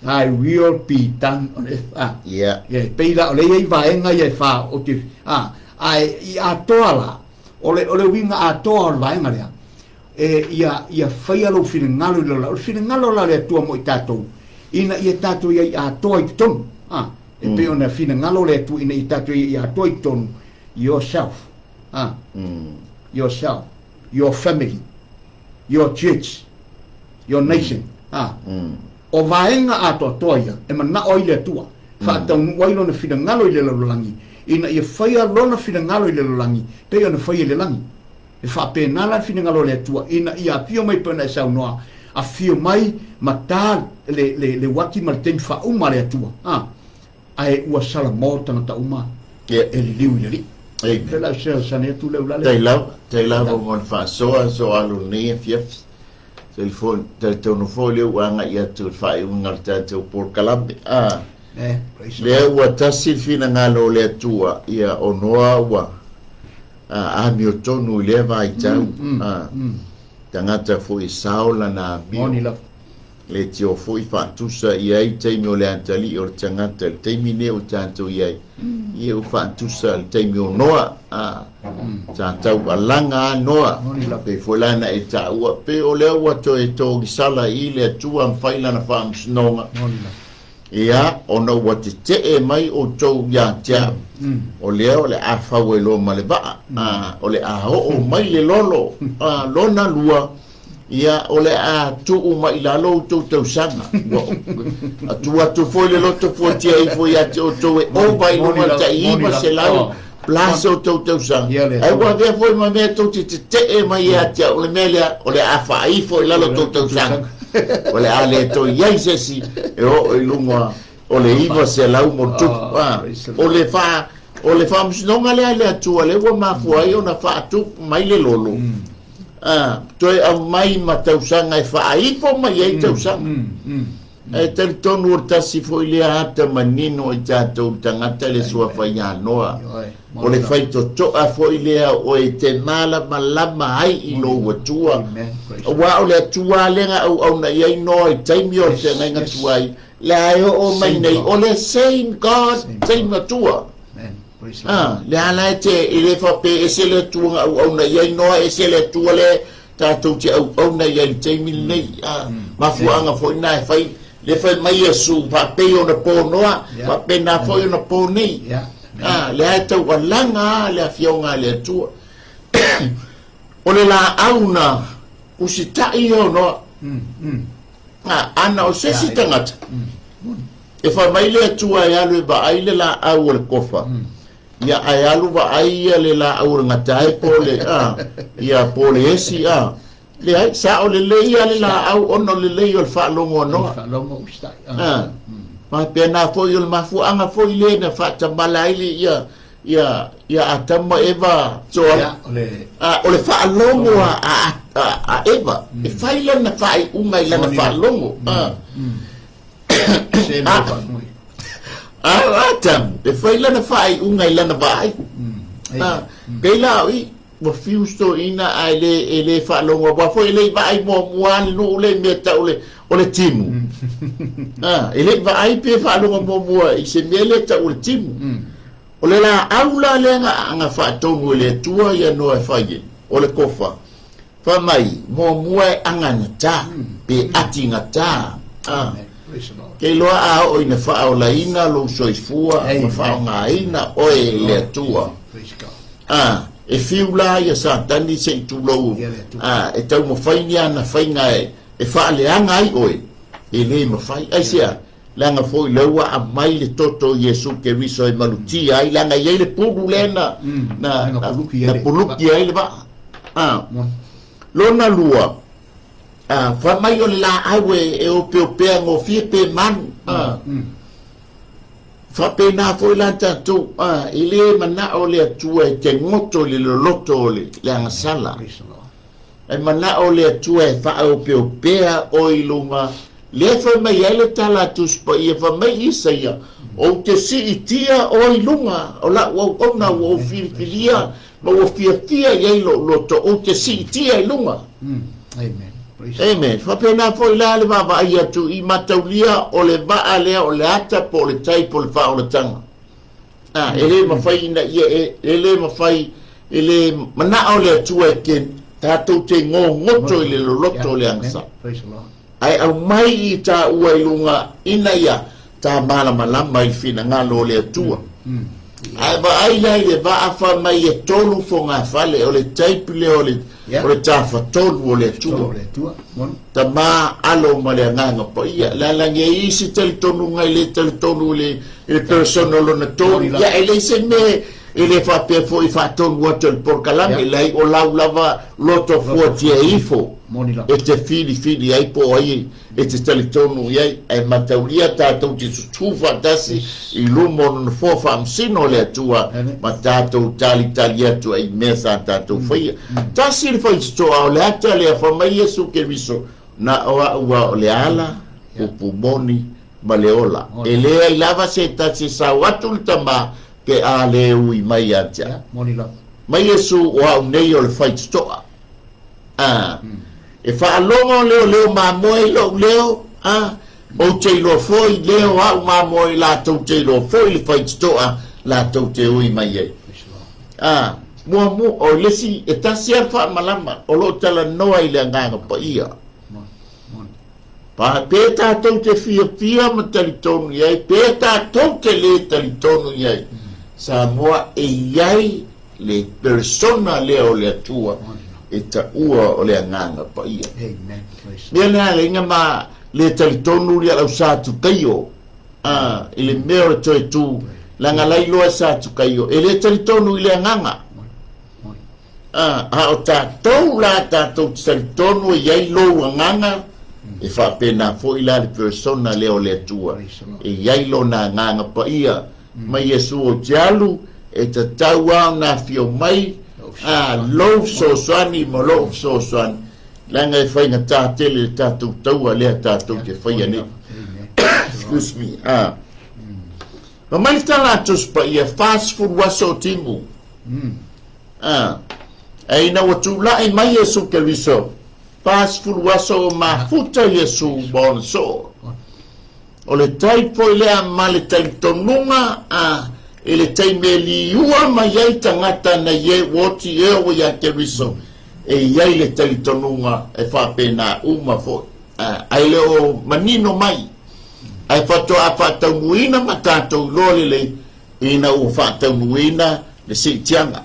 Thy will be done on earth. Ha. Yeah. Yeah. Pei la o lea i ai vaega ia e whā o te, ha. Ae i atoa la, O le, o le uiga atoa o le vaega lea, e, ia, ia faia lou finagalo i lalo. O le finagalo la o le Atua mo i tatou, ina ia tatou i ai atoa i totonu. A, e pei ona finagalo le Atua ina ia tatou i ai atoa i totonu, yourself, a, yourself, your family, your church, your nation, a, o vaega atoatoa ia e manao ai le Atua. Faataunuu ai lona finagalo i le lalolagi, ina ia faia lona finagalo i le lalolagi, pei ona faia i le lagi. E faapena la le finagalo o le Atua, ina ia afio mai pei ona e saunoa, afio mai ma ta le, le, le uati ma le taimi faauma a le Atua, a, ae ua salamo tagata uma e liliu i le Alii. Amen. Pe la fesoasoani atu lea ulale. Tai lava, tai lava mo le faasoa, so alu nei afiafi. Talitonu foi lea ua agai atu i le faaiuga o le tatou polokalame. A, lea ua tasi le finagalo o le Atua, ia o Noa ua amiotonu i lea vaitau. A, tagata foi e sao lana amio. Leitio foi faatusa i ai taimi o le atalii o le tagata i le taimi nei ua tatou i ai, ia ua faatusa i le taimi o Noa, a, sa taualaga a Noa, pei foi la na e taua, pei o lea ua toe togisala i le Atua ma fai lana faamasinoga, Ia, ona ua tetee mai outou ia te au, o lea o le a fau ai loa ma le vaa, a, o le a oo mai le lolo, a, lona lua, ia, o le a tuu mai i lalo outou tausaga. Ua atu atu foi le loto fuatia ifo ia te outou e ova i luga o le tai 900. Le a se outou tausaga, ae ua avea foi ma mea tou te tetee mai ia te au, o le mea lea, o le a faaifo i lalo tou tausaga, o le a le toe i ai se isi e oo i luga o le 900 ma tupu. O le faa, o le faamasinoga lea a le Atua lea ua mafua ai ona faatupu mai le lolo, toe aumai ma tausaga e faaifo mai ai tausaga. Ae talitonu o le tasi foi lea ata manino i tatou tagata le suafa ia Noa. O le faitotoa foi lea o oe e te malamalama ai i lou Atua. Aua o le Atua lava lea na auauna i ai Noa i taimi o le feagaiga tuai, lea e oo mai nei, o le same God, same Atua. A, lea la e te, e le faapea e ese le Atua na auauna i ai Noa, ese le Atua lea tatou te auauna i ai i le taimi lenei. A, mafuaaga foi na e fai, le fai mai Iesu, faapei ona po Noa, faapena foi ona po nei. A, lea e taualaga lava le Afioga a le Atua. O le laau na usitai ia o Noa. A, ana o se isi tagata, e fai mai le Atua e alu e vaai le laau o le kofa, Ia, ae alu vaai ia le laau o le gatae po o le, a, ia, po o le esi, a. Leai, sao lelei lava le laau ona o le lelei o le faalogo a Noa. Faalogo usitai, a. A. Faapena foi o le mafuaaga foi lea na faatamala ai le, ia, ia, ia Atamu ma Eva, Soala. Ia, o le... A, o le faalogo a, a, a, a Eva, e fai lana faaiuga i lana faalogo, a. A o Atamu, e fai lana faaiuga i lana vaai. A, pei la o i, ua fiu si toeaina ae le, e le faalogo aua foi e le i vaai muamua lava le nuu lea i mea tau le, o le timu. A, e le i vaai pe faalogo muamua i se mea lea tau o le timu. O le laau la lea na, na faatonu e le Atua ia Noa e fai ai, o le kofa. Fai mai, muamua e aganatā, pe atigatā. A, kei loa a oo ina faaolaina lou soifua ma faaaogaina oe e le Atua. A, e fiu la ia Satani se i tulou, a, e taumafai ni ana faiga e, e faaleaga ai oe, e le mafai. Aisea? Leaga foi lea ua aumai le toto o Iesu Keriso e malutia ai, leaga e i ai le pulu lea na, na, na, na puluki ai le vaa. Ah. Lona lua, ah, fai mai o le laau e, e opeopea gofie pe manu. Ah. Faapena foi la tatou, ah, e le manao le Atua e te goto i le loloto o le, le agasala. E manao le Atua e faaopeopea oe i luga, lea fai mai ai le tala a Tusi Paia, fai mai Isaia, Ou te siitia oe i luga o lau auauna ua ou filifilia ma ua fiafia i ai lou loto, ou te siitia i luga. Amen. Faapena foi la le vaavaai atu i mataulia o le vaa lea o le ata po o le tai po o le faaolataga. A, e le mafai ina ia e, e le mafai, e le manao le Atua e te, tatou te gogoto i le loloto o le agasala. Ae aumai i tāua i luga ina ia tā malamalama i le finagalo o le Atua. Ae vaai la i le vaa fai mai e tolu fogafale, o le type lea o le, o le tafatolu o le Atua. Tama, Alo ma le Agaga Paia. Le ala nei i isi talitonuga e le talitonu i le, i le persona lona tolu. Ia, e leai se mea e le faapea foi faatonu atu e le polokalame, leai o lau lava loto fuatia ifo e te filifili ai po o ai e te talitonu i ai, ae mataulia tatou te tutū faatasi i luma o le Nofoa Faamasino o le Atua ma tatou talitali atu ai i mea sa tatou faia. Tasi le faitotoa o le ata lea, fai mai Iesu Keriso, Na o a'u a o le ala, upu moni, ma le ola. E leai lava se tasi e sao atu le Tama pe a le ui mai ia te a'u. Mai Iesu, o a'u nei o le faitotoa. A, e faalogo leo leo mamoe i lo'u leo, a, ou te iloa foi leo a'u mamoe latou te iloa foi le faitotoa latou te ui mai ai. A, muamua, o le isi, e tasi lava le faamalama o lo o talanoa i le Agaga Paia. Pa, pe tatou te fiafia ma talitonu i ai, pe tatou te le talitonu i ai, Samoa e i ai le persona lea o le Atua e taua o le Agaga Paia. Mea lea aiga ma le talitonu lia lau sa tuteio a i le mea o le toe tu. Leaga la iloa e Satukaio, e le talitonu i le agaga. A, a o tatou la tatou te talitonu e i ai lou agaga, e faapena foi la le persona lea o le Atua, e i ai lona agaga paia. Ma Iesu ou te alu, e tatau lava ona afio mai, a, lou fesoasoani ma lou fesoasoani, leaga e faigata tele le tatou taua lea tatou te faia nei. Excuse me. A. Fai mai le tala a Tusi Paia, 40 aso o timu. A. Ae ina ua tulai mai Iesu Keriso, 40 aso o mafuta Iesu ma ona soo. O le type foi lea ma le talitonuga a i le taimi e liua mai ai tagata na ie ua oti ea ua ia Keriso, e i ai le talitonuga e faapena uma foi. A, ae le o manino mai. Ae faatoa faataunuuina ma tatou iloa lelei ina ua faataunuuina le siitiaga.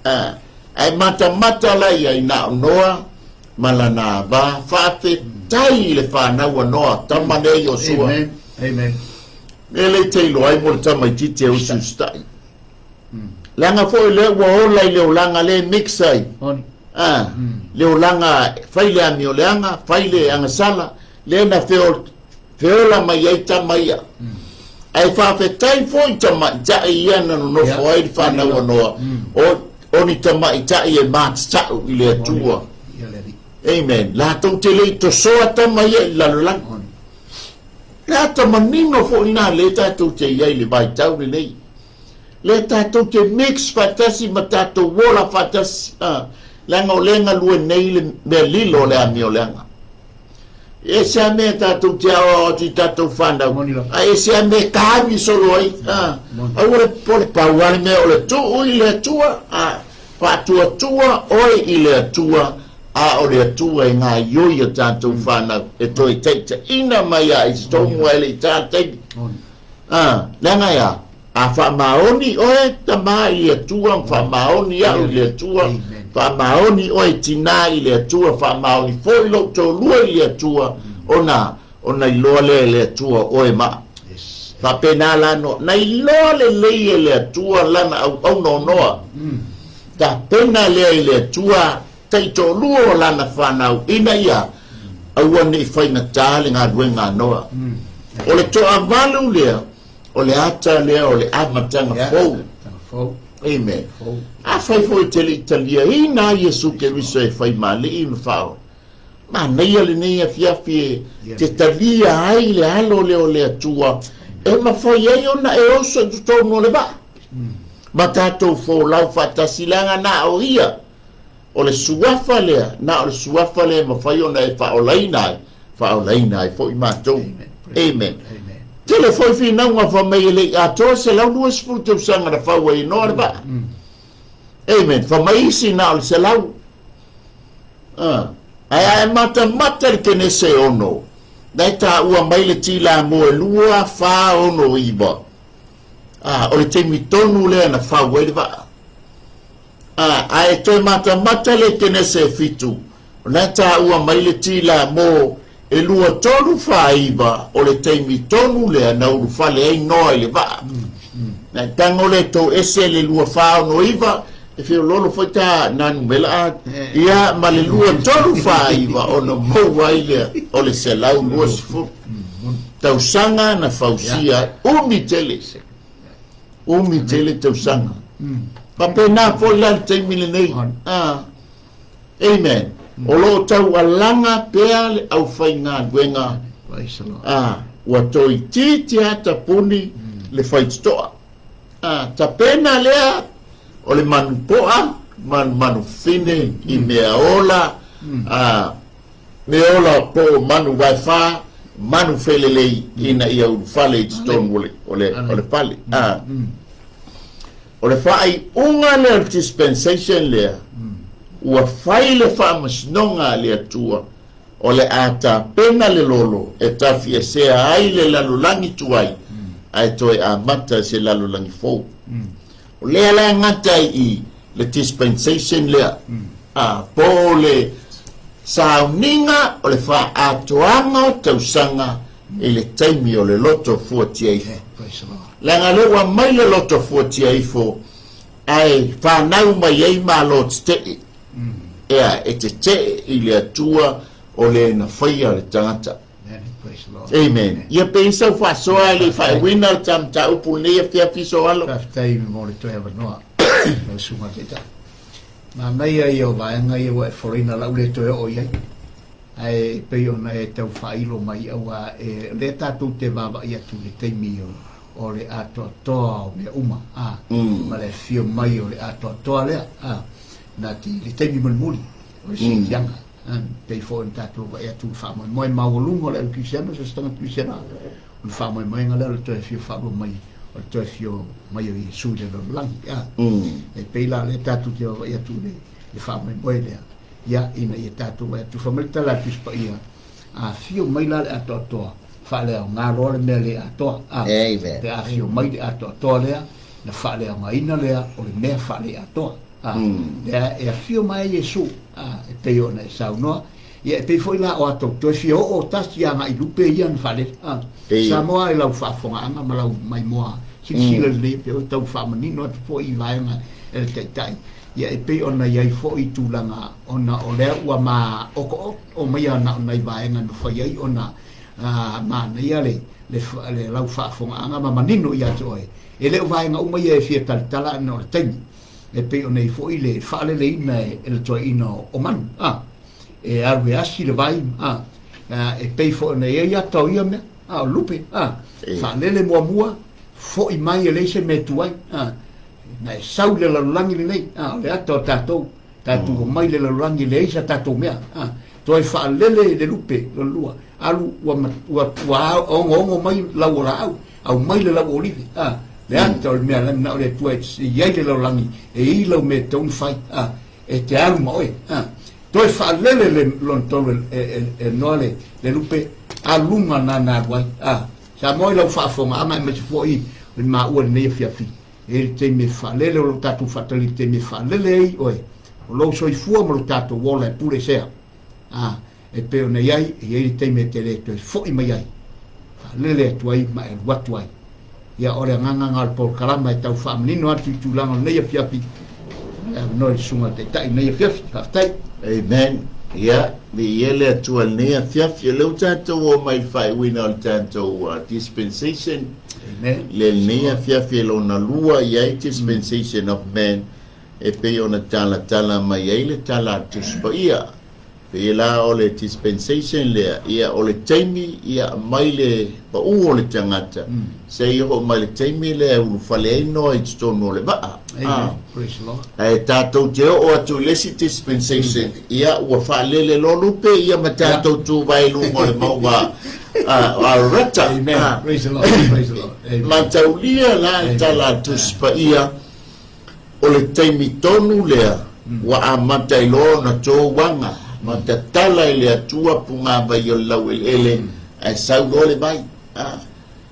A, ae matamata la ia i na o Noa ma lana va. Faafetai i le fanau a Noa, tama lea Iosua. Amen. Amen. Mea lea i te iloa ai mo le tamaitiiti e usiusitai. Leaga foi lea ua ola i le olaga lea e mix ai. A, le olaga fai le amioleaga, fai le agasala, lea na feola mai ai tama ia. Ae faafetai foi i tamaitai ia na nonofo ai le fanau a Noa, o ni tamaitai e matatau i le Atua. Amen. Latou te le i tosoa tama ia i le lalolagi. Le ata manino foi lena lea tatou te i ai i le vaitau lenei. Lea tatou te mix faatasi ma tatou ola faatasi. Leaga o lea e galue nei le mea lilo o le amioleaga. E ese lava mea tatou te aoao atu i tatou fanau, a ese lava mea e tavi solo ai. Aua le popole, pau lava le mea o le tuu i le Atua, faatuatua oe i le Atua, a o le Atua e gaoioi a tatou fanau, e toe taitaiina mai lava i totonu ae le i ta taimi. Leaga e a? A faamaoni oe tamā i le Atua, ma faamaoni au i le Atua, faamaoni oe tinā i le Atua, faamaoni foi lou toalua i le Atua, ona, ona iloa lea e le Atua oe ma au. Faapena la Noa, na iloa lelei e le Atua lana auauna o Noa. Tapena lea i le Atua taitoalua o lana fanau ina ia aua ne i faigata le galuega a Noa. O le toavalu lea, O le ata lea o le amataga fou. Amen. Afai foi e te le i taliaina a Iesu Keriso e fai ma Alii ma Faaola, manaia lenei afiafi e te talia ai le alo lea o le Atua e mafai ai ona e oso i totonu o le vaa ma tatou folau faatasi, leaga na o Ia o le suafa lea, na o le suafa lea e mafai ona e faaolaina ai, faaolaina ai foi matou. Amen. Tele foi finauga fai mai e le i atoa 120 tausaga na fau ai e Noa le vaa. Amen. Fai mai isi na o le 100. Ae a e matamata i le Kenese 6, na e taua mai le tila mo e 2, 4, 6, 9. O le taimi tonu lea na fau ai le vaa. A, ae toe matamata le Kenese e fitu, o lena e taua mai le tila mo e 2, 3, 4, 9, o le taimi tonu lea na ulufale ai Noa i le vaa. Na e tago le tou ese le 2, 4, 6, 9, e feoloolo foi ta na numela a, ia ma le 2, 3, 4, 9 ona maua ai lea o le 120 tausaga na fausia ai. Umi tele. Umi tele tausaga. Faapena foi la le taimi lenei. Ah. Amen. O lo o taualaga pea le aufaigaluega. Ah, ua toeitiiti lava tapuni le faitotoa. Ah, tapena lea o le manu poa ma le manu fine i mea ola. Ah, Me ola po o manu waefa, manu felelei ina ia ulufale i totonu o le, o le, o le fale. A. O le faaiuga lea o le dispensation lea, ua fai le faamasinoga a le Atua, o le a tapena le lolo e tafiesea ai le lalolagi tuai, ae toe amata se lalolagi fou. O lea la e gata ai i le dispensation lea, a, po o le sauniga o le faaatoaga o tausaga i le taimi o le loto fuatia ifo. Leaga lea ua aumai le loto fuatia ifo ae fanau mai ai malo tetee. Ea, e tetee i le Atua o le na faia le tagata. Amen. Ia pe i sau faasoa e le i faaiuina le ta mataupu i lenei afiafi Soalo. Faafetai mo le toe avanoa lau Susuga i le Taitai. Manaia ia o vaega ia ua e folaina lau le toe oo i ai. Ae e pei ona e tau faailo mai aua e, o lea tatou te vaavaai atu i le taimi o, o le atoatoa o mea uma, a, ma le afio mai o le atoatoa lea, a, na te, le taimi mulimuli o le siitiaga. A, pei foi ona tatou vaai atu i le faamoemoe maualuga o le au Kerisiano, so o se tagata Kerisiano, o le faamoemoega lea o le toe afio faalua mai, o le toe afio mai o Iesu i le lalolagi, a. E pei la o lea tatou te vaavaai atu i le, le faamoemoe lea, ia, ina ia tatou vaai atu. Fai mai le tala a le Tusi Paia, A afio mai la le atoatoa, faaleaoga loa le mea le atoa. A, Amen. Pe a afio mai le atoatoa lea, na faaleaogaina lea o le mea faaleatoa. A, lea e afio mai ai Iesu, a, e pei ona e saunoa, ia e pei foi la o atou toe fia oo tasi agai lupe ia na faalele. A, Samoa i lau faafofogaaga ma lau maimoa silasila lelei pe oi tau faamanino atu foi i vaega e le Taitai. Ia e pei ona i ai foi tulaga ona o lea ua ma otooto mai na o nai vaega e mafai ai ona manaia le, le, le lau faafofogaaga ma manino ia te oe. E le o vaega uma ia e fia talatala ona o le taimi. E pei ona i ai foi le faaleleina e le toeaina o manu, a, e alu e asi le vai, a, e pei foi ona i ai ata o ia mea, a, o lupe, a, faalele muamua, foi mai e leai se mea e tu ai, a, na e sau i le lalolagi lenei, a, o le ata o tatou, tatou omai i le lalolagi e leai sa tatou mea, a, toe faalele le lupe lona lua, alu ua, ua, ua ogoogo mai lau o laau, aumai le lau olive, a, le ata o le mea la na o le Atua e i ai le lalolagi, e i lau mea e tatau ona fai, a, e te alu ma oe, a, toe faalele le lona tolu e, e, e, e noa le, le lupe, alu luga na na alu ai, a, Samoa i lau faafofogaaga aemaise foi o le maua i lenei afiafi. E i ai le taimi e faalele o lo tatou faatali i le taimi e faalele ai oe, o lou soifua ma lo tatou ola e pule sea. A, e pei ona i ai, e i ai le taimi e te le toe foi mai ai, faalele atu ai ma e alu atu ai. Ia, o le agaga na o le polokalama e tau faamanino atu i tulaga o lenei afiafi, ma le avanoa i le Susuga i le Taitai i lenei afiafi. Faafetai. Amen. Ia, viia le Atua i lenei afiafi. O lea ua tatou oo mai i le faaiuina o le tatou dispensation. Amen. Lenei afiafi e lona lua i ai dispensation of man e pei ona talatala mai ai le tala a le Tusi Paia. Pei la o le dispensation lea, ia o le taimi ia aumai le pau o le tagata seia oo mai le taimi lea e ulufale ai Noa i totonu o le vaa. Amen. Praise the Lord. Ae tatou te oo atu i le isi dispensation, ia ua faalele loa lupe ia ma tatou tuvae i luga o le mauga o Ararata. Amen. Praise the Lord. Praise the Lord. Amen. Mataulia la le tala a le Tusi Paia, o le taimi tonu lea ua amata ai loa ona tou aga ma tatala i le Atua pugāvai o le laueleele ae sau loa le vai.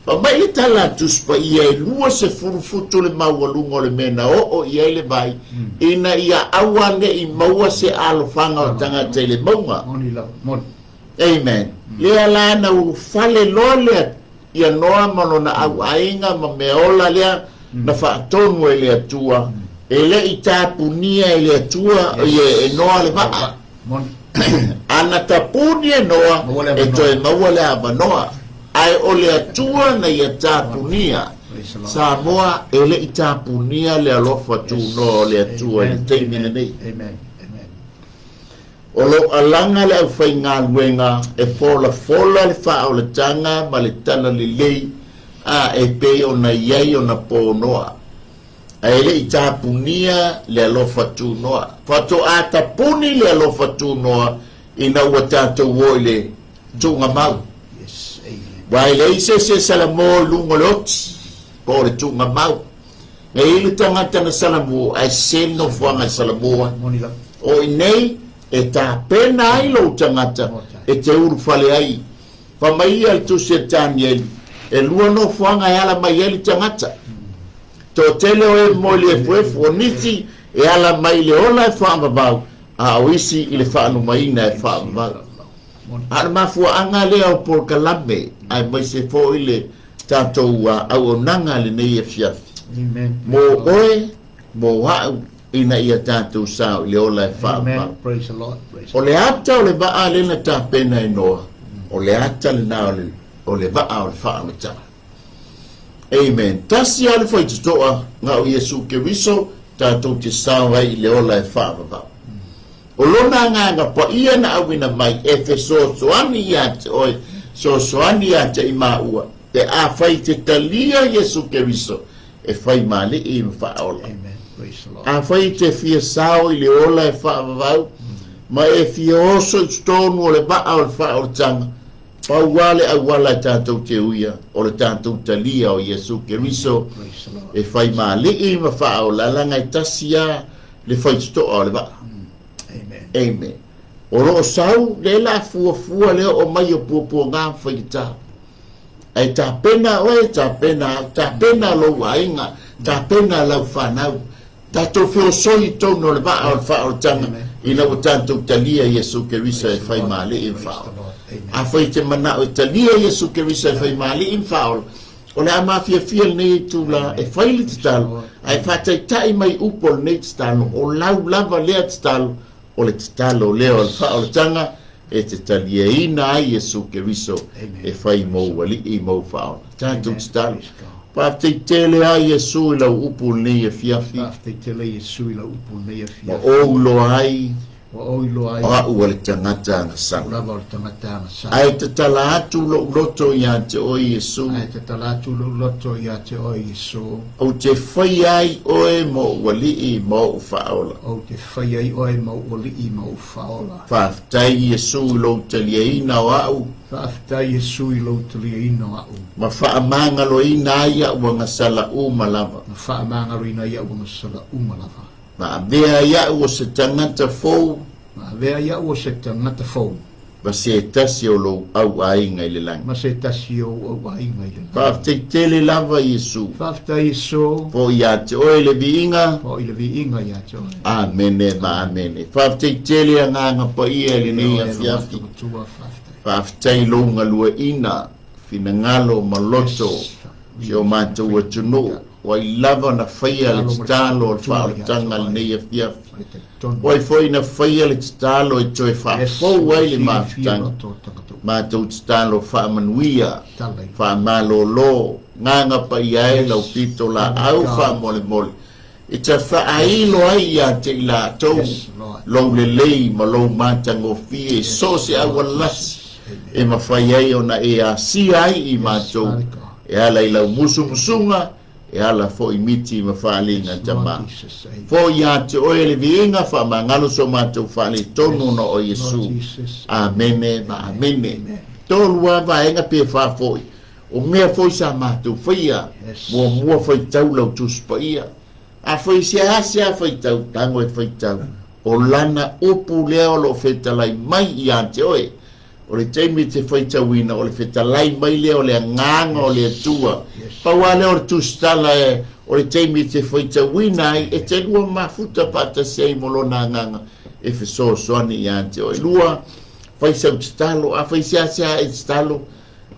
Fai mai le tala a Tusi Paia e 20 futu le maualuga o le mea na oo i ai le vai, ina ia aua ne i maua se alofaga o tagata i le mauga. Amen. Lea la na ulufale loa le ia Noa ma lona au aiga ma mea ola lea na faatonu e le Atua, e le i tapunia e le Atua e Noa le vaa. A na tapuni e Noa, e toe maua le avanoa. Ae o le Atua na ia tapunia. Samoa, e le i tapunia le alofa tunoa o le Atua i le taimi lenei. O lo o alaga le aufaigaluega e folafola le faaolataga ma le talalelei a e pei ona i ai ona ponoa, ae le i tapunia le alofa tunoa. Faatoa tapuni le alofa tunoa ina ua tatou o i le tuugamau. Aua e leai se isi e salamo i luga o le oti po o le tuugamau. E i ai le tagata na Salamua ae sese le nofoaga i Salamua. O i nei e tapena ai lou tagata e te ulufale ai. Fai mai ia le tusi a Danieli, e lua nofoaga e ala mai ai le tagata. Toatele o e moe i le efuefu, o nisi e ala mai i le ola e faavavau, a o isi i le faalumaina e faavavau. A o le mafuaaga lea o polokalame aemaise foi le tatou auaunaga lenei afiafi. Amen. Mo oe, mo a'u, ina ia tatou sao i le ola e faavavau. O le ata o le vaa lea na tapena e Noa, o le ata lena o le vaa o le faaolataga. Amen. Tasi lava le faitotoa na o Iesu Keriso tatou te sao ai i le ola e faavavau. O Lona Agaga Paia na auina mai e fesoasoani ia te oe, fesoasoani ia te i maua, pe afai te talia Iesu Keriso e fai ma Alii ma Faaola. Afai e te fia sao i le ola e faavavau, ma e fia oso i totonu o le vaa o le faaolataga, pau lava le auala e tatou te uia, o le tatou talia o Iesu Keriso e fai ma Alii ma Faaola, leaga e tasi lava le faitotoa o le vaa. Amen. O lo o sau lea la fuafua le oo mai o puapuaga ma faigata. Ae tapena oe, tapena au, tapena lou aiga, tapena lau fanau. Tatou feosoi i totonu o le vaa o le faaolataga ina ua tatou talia Iesu Keriso e fai ma Alii ma Faaola. Afai e te manao e talia Iesu Keriso e fai ma Alii ma Faaola, o le a mafiafia lenei itula e fai le tatalo, ae faataitai mai upu o lenei tatalo, o lau lava lea tatalo, o le tatalo lea o le faaolataga e te taliaina ai Iesu Keriso e fai mou Alii mou Faaola. Tatou tatalo. Faafetai tele a Iesu i lau upu lenei afiafi. Faafetai tele Iesu i lau upu lenei afiafi. Ma ou iloa ai Ua ou iloa ai. O a'u o le tagata agasala. A'u lava o le tagata agasala. Ae tatala atu lo'u loto ia te oe Iesu. Ae tatala atu lo'u loto ia te oe Iesu. Ou te faia ai oe ma o'u Alii ma o'u Faaola. Ou te faia ai oe ma o'u Alii ma o'u Faaola. Faafetai Iesu i lou taliaina o a'u. Faafetai Iesu i lou taliaina o a'u. Ma faamagaloina ai a'u agasala uma lava. Ma faamagaloina ai a'u agasala uma lava. Ma avea ai a'u o se tagata fou. Ma avea ai a'u o se tagata fou. Ma se tasi o lou au aiga i le lagi. Ma se tasi o ou au aiga i le lagi. Faafetai tele lava Iesu. Faafetai Iesu. Fo'i ia te oe le viiga. Fo'i le viiga ia te oe. Amene ma amene. Faafetai tele Agaga Paia i lenei afiafi. Faafetai lou galueina, finagalo ma loto si o matou atunuu. O ai lava na faia le tatalo o le faaolataga lenei afiafi? O ai foi na faia le tatalo e toe faafou ai le mafutaga? Matou tatalo faamanuia, faamalolo, gaga paia e lau pito laau faamolemole, e te faailo ai ia te i latou lou lelei ma lou matagofie i so o se auala lasi e mafai ai ona e asia ai i matou e ala i lau musumusuga, e ala foi miti ma faaliga tama. Foi ia te oe le viiga, faamagalo so matou faaletonu ona o Iesu. Amene ma amene. Tolu lava vaega pe fa foi. O mea foi sa matou faia, muamua faitau lau Tusi Paia. Afai seasea faitau, tago e faitau. O lana upu lea o lo o fetalai mai ia te oe. O le taimi e te faitauina, o le fetalai mai lea o le Agaga o le Atua. Pau lava lea o le tusitala e, o le taimi e te faitauina ai, e te lua mafuta faatasi ai ma Lona Agaga e fesoasoani ia te oe. Lua, fai sau tatalo. Afai seasea e tatalo,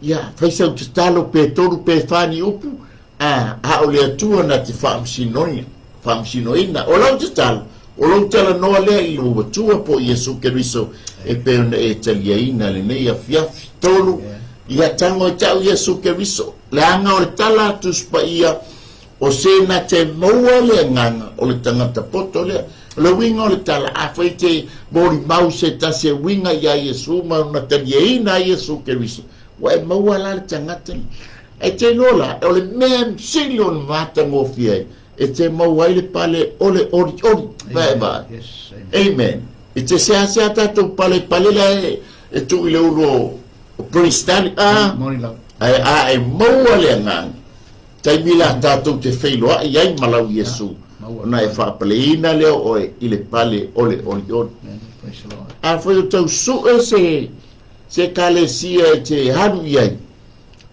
Ia, fai sau tatalo pe tolu pe fa ni upu, a, a o le Atua na te faamasinoina, faamasinoina. O lau tatalo, o lou talanoa lea i lou Atua po o Iesu Keriso e pei ona e taliaina lenei afiafi. Tolu, ia tago e ta'u Iesu Keriso. Leaga o le tala a Tusi Paia, o se na te maua le agaga o le tagata poto lea. O le uiga o le tala, afai te molimau se tasi e uiga iā Iesu ma ona taliaina ai Iesu Keriso, ua e maua la le tagata lea. E te iloa la, o le mea sili ona matagofie ai, e te maua ai le pale o le olioli. Vae vaai. Amen. E te seasea tatou pale pale la e tuu i le ulu o Prince Stanley. A, ae a e maua le agaga. Taimi la tatou te feiloai ai ma lau Iesu, ona e faapaleina lea o oe i le pale o le olioli. Afai o tau sue se se ekalesia e te alu i ai,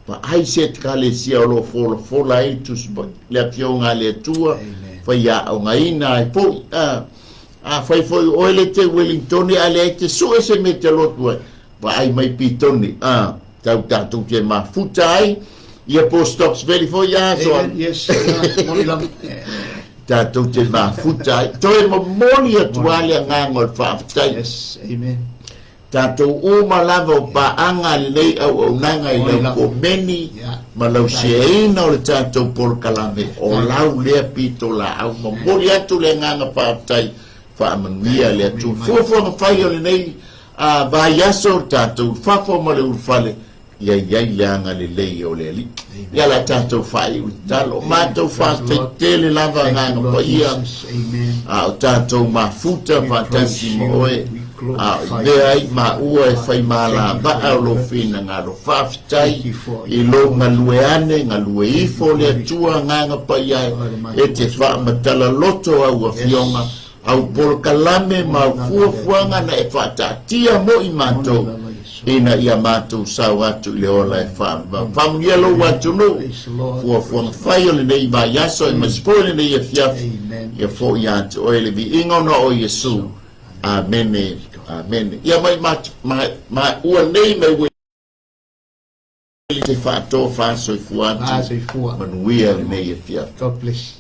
vaai se ekalesia o lo o folafola ai le Tusi Paia, le Afioga a le Atua, faiaogaina ai foi. A, afai foi o oe le te Wellingtone a leai te sue se mea e te alu atu ai, vaai mai pitone, a, tau tatou te mafuta ai Ia po Stocks Valley foi a so. Yes, moni lava. Tatou te mafuta ai. Toe momoli atu lava le agaga o le faafetai. Yes, amen. Tatou uma lava o paaga a lenei auaunaga i lau komeni ma lau sheaina o le tatou polokalame o lau lea pitolaau. Momoli atu le agaga faafetai faamanuia le Atua. Fuafuaga fai o lenei vaiaso tatou fafo ma le ulufale Ia i ai le agalelei o le Alii. Ia la tatou faaiu i tatalo. O matou faafetai tele lava Agaga Paia, a o tatou mafuta faatasi ma Oe, a o i mea ai maua e fai malavaa o Lou finagalo. Faafetai i Lou galue ane, galue ifo le Atua Agaga Paia e, e te faamatala loto Au Afioga, Au polokalame ma au fuafuaga na e faataatia mo i matou, ina ia matou sao atu i le ola e faavavau. Faamanuia lou atunuu, fuafuaga fai o lenei vaiaso aemaise foi lenei afiafi, ia foi ia te oe le viiga ona o Iesu. Amene. Amene. Ia mai ma, ma, ma ua nei mai ua te faatofa soifua atu. Manuia lenei afiafi. God bless.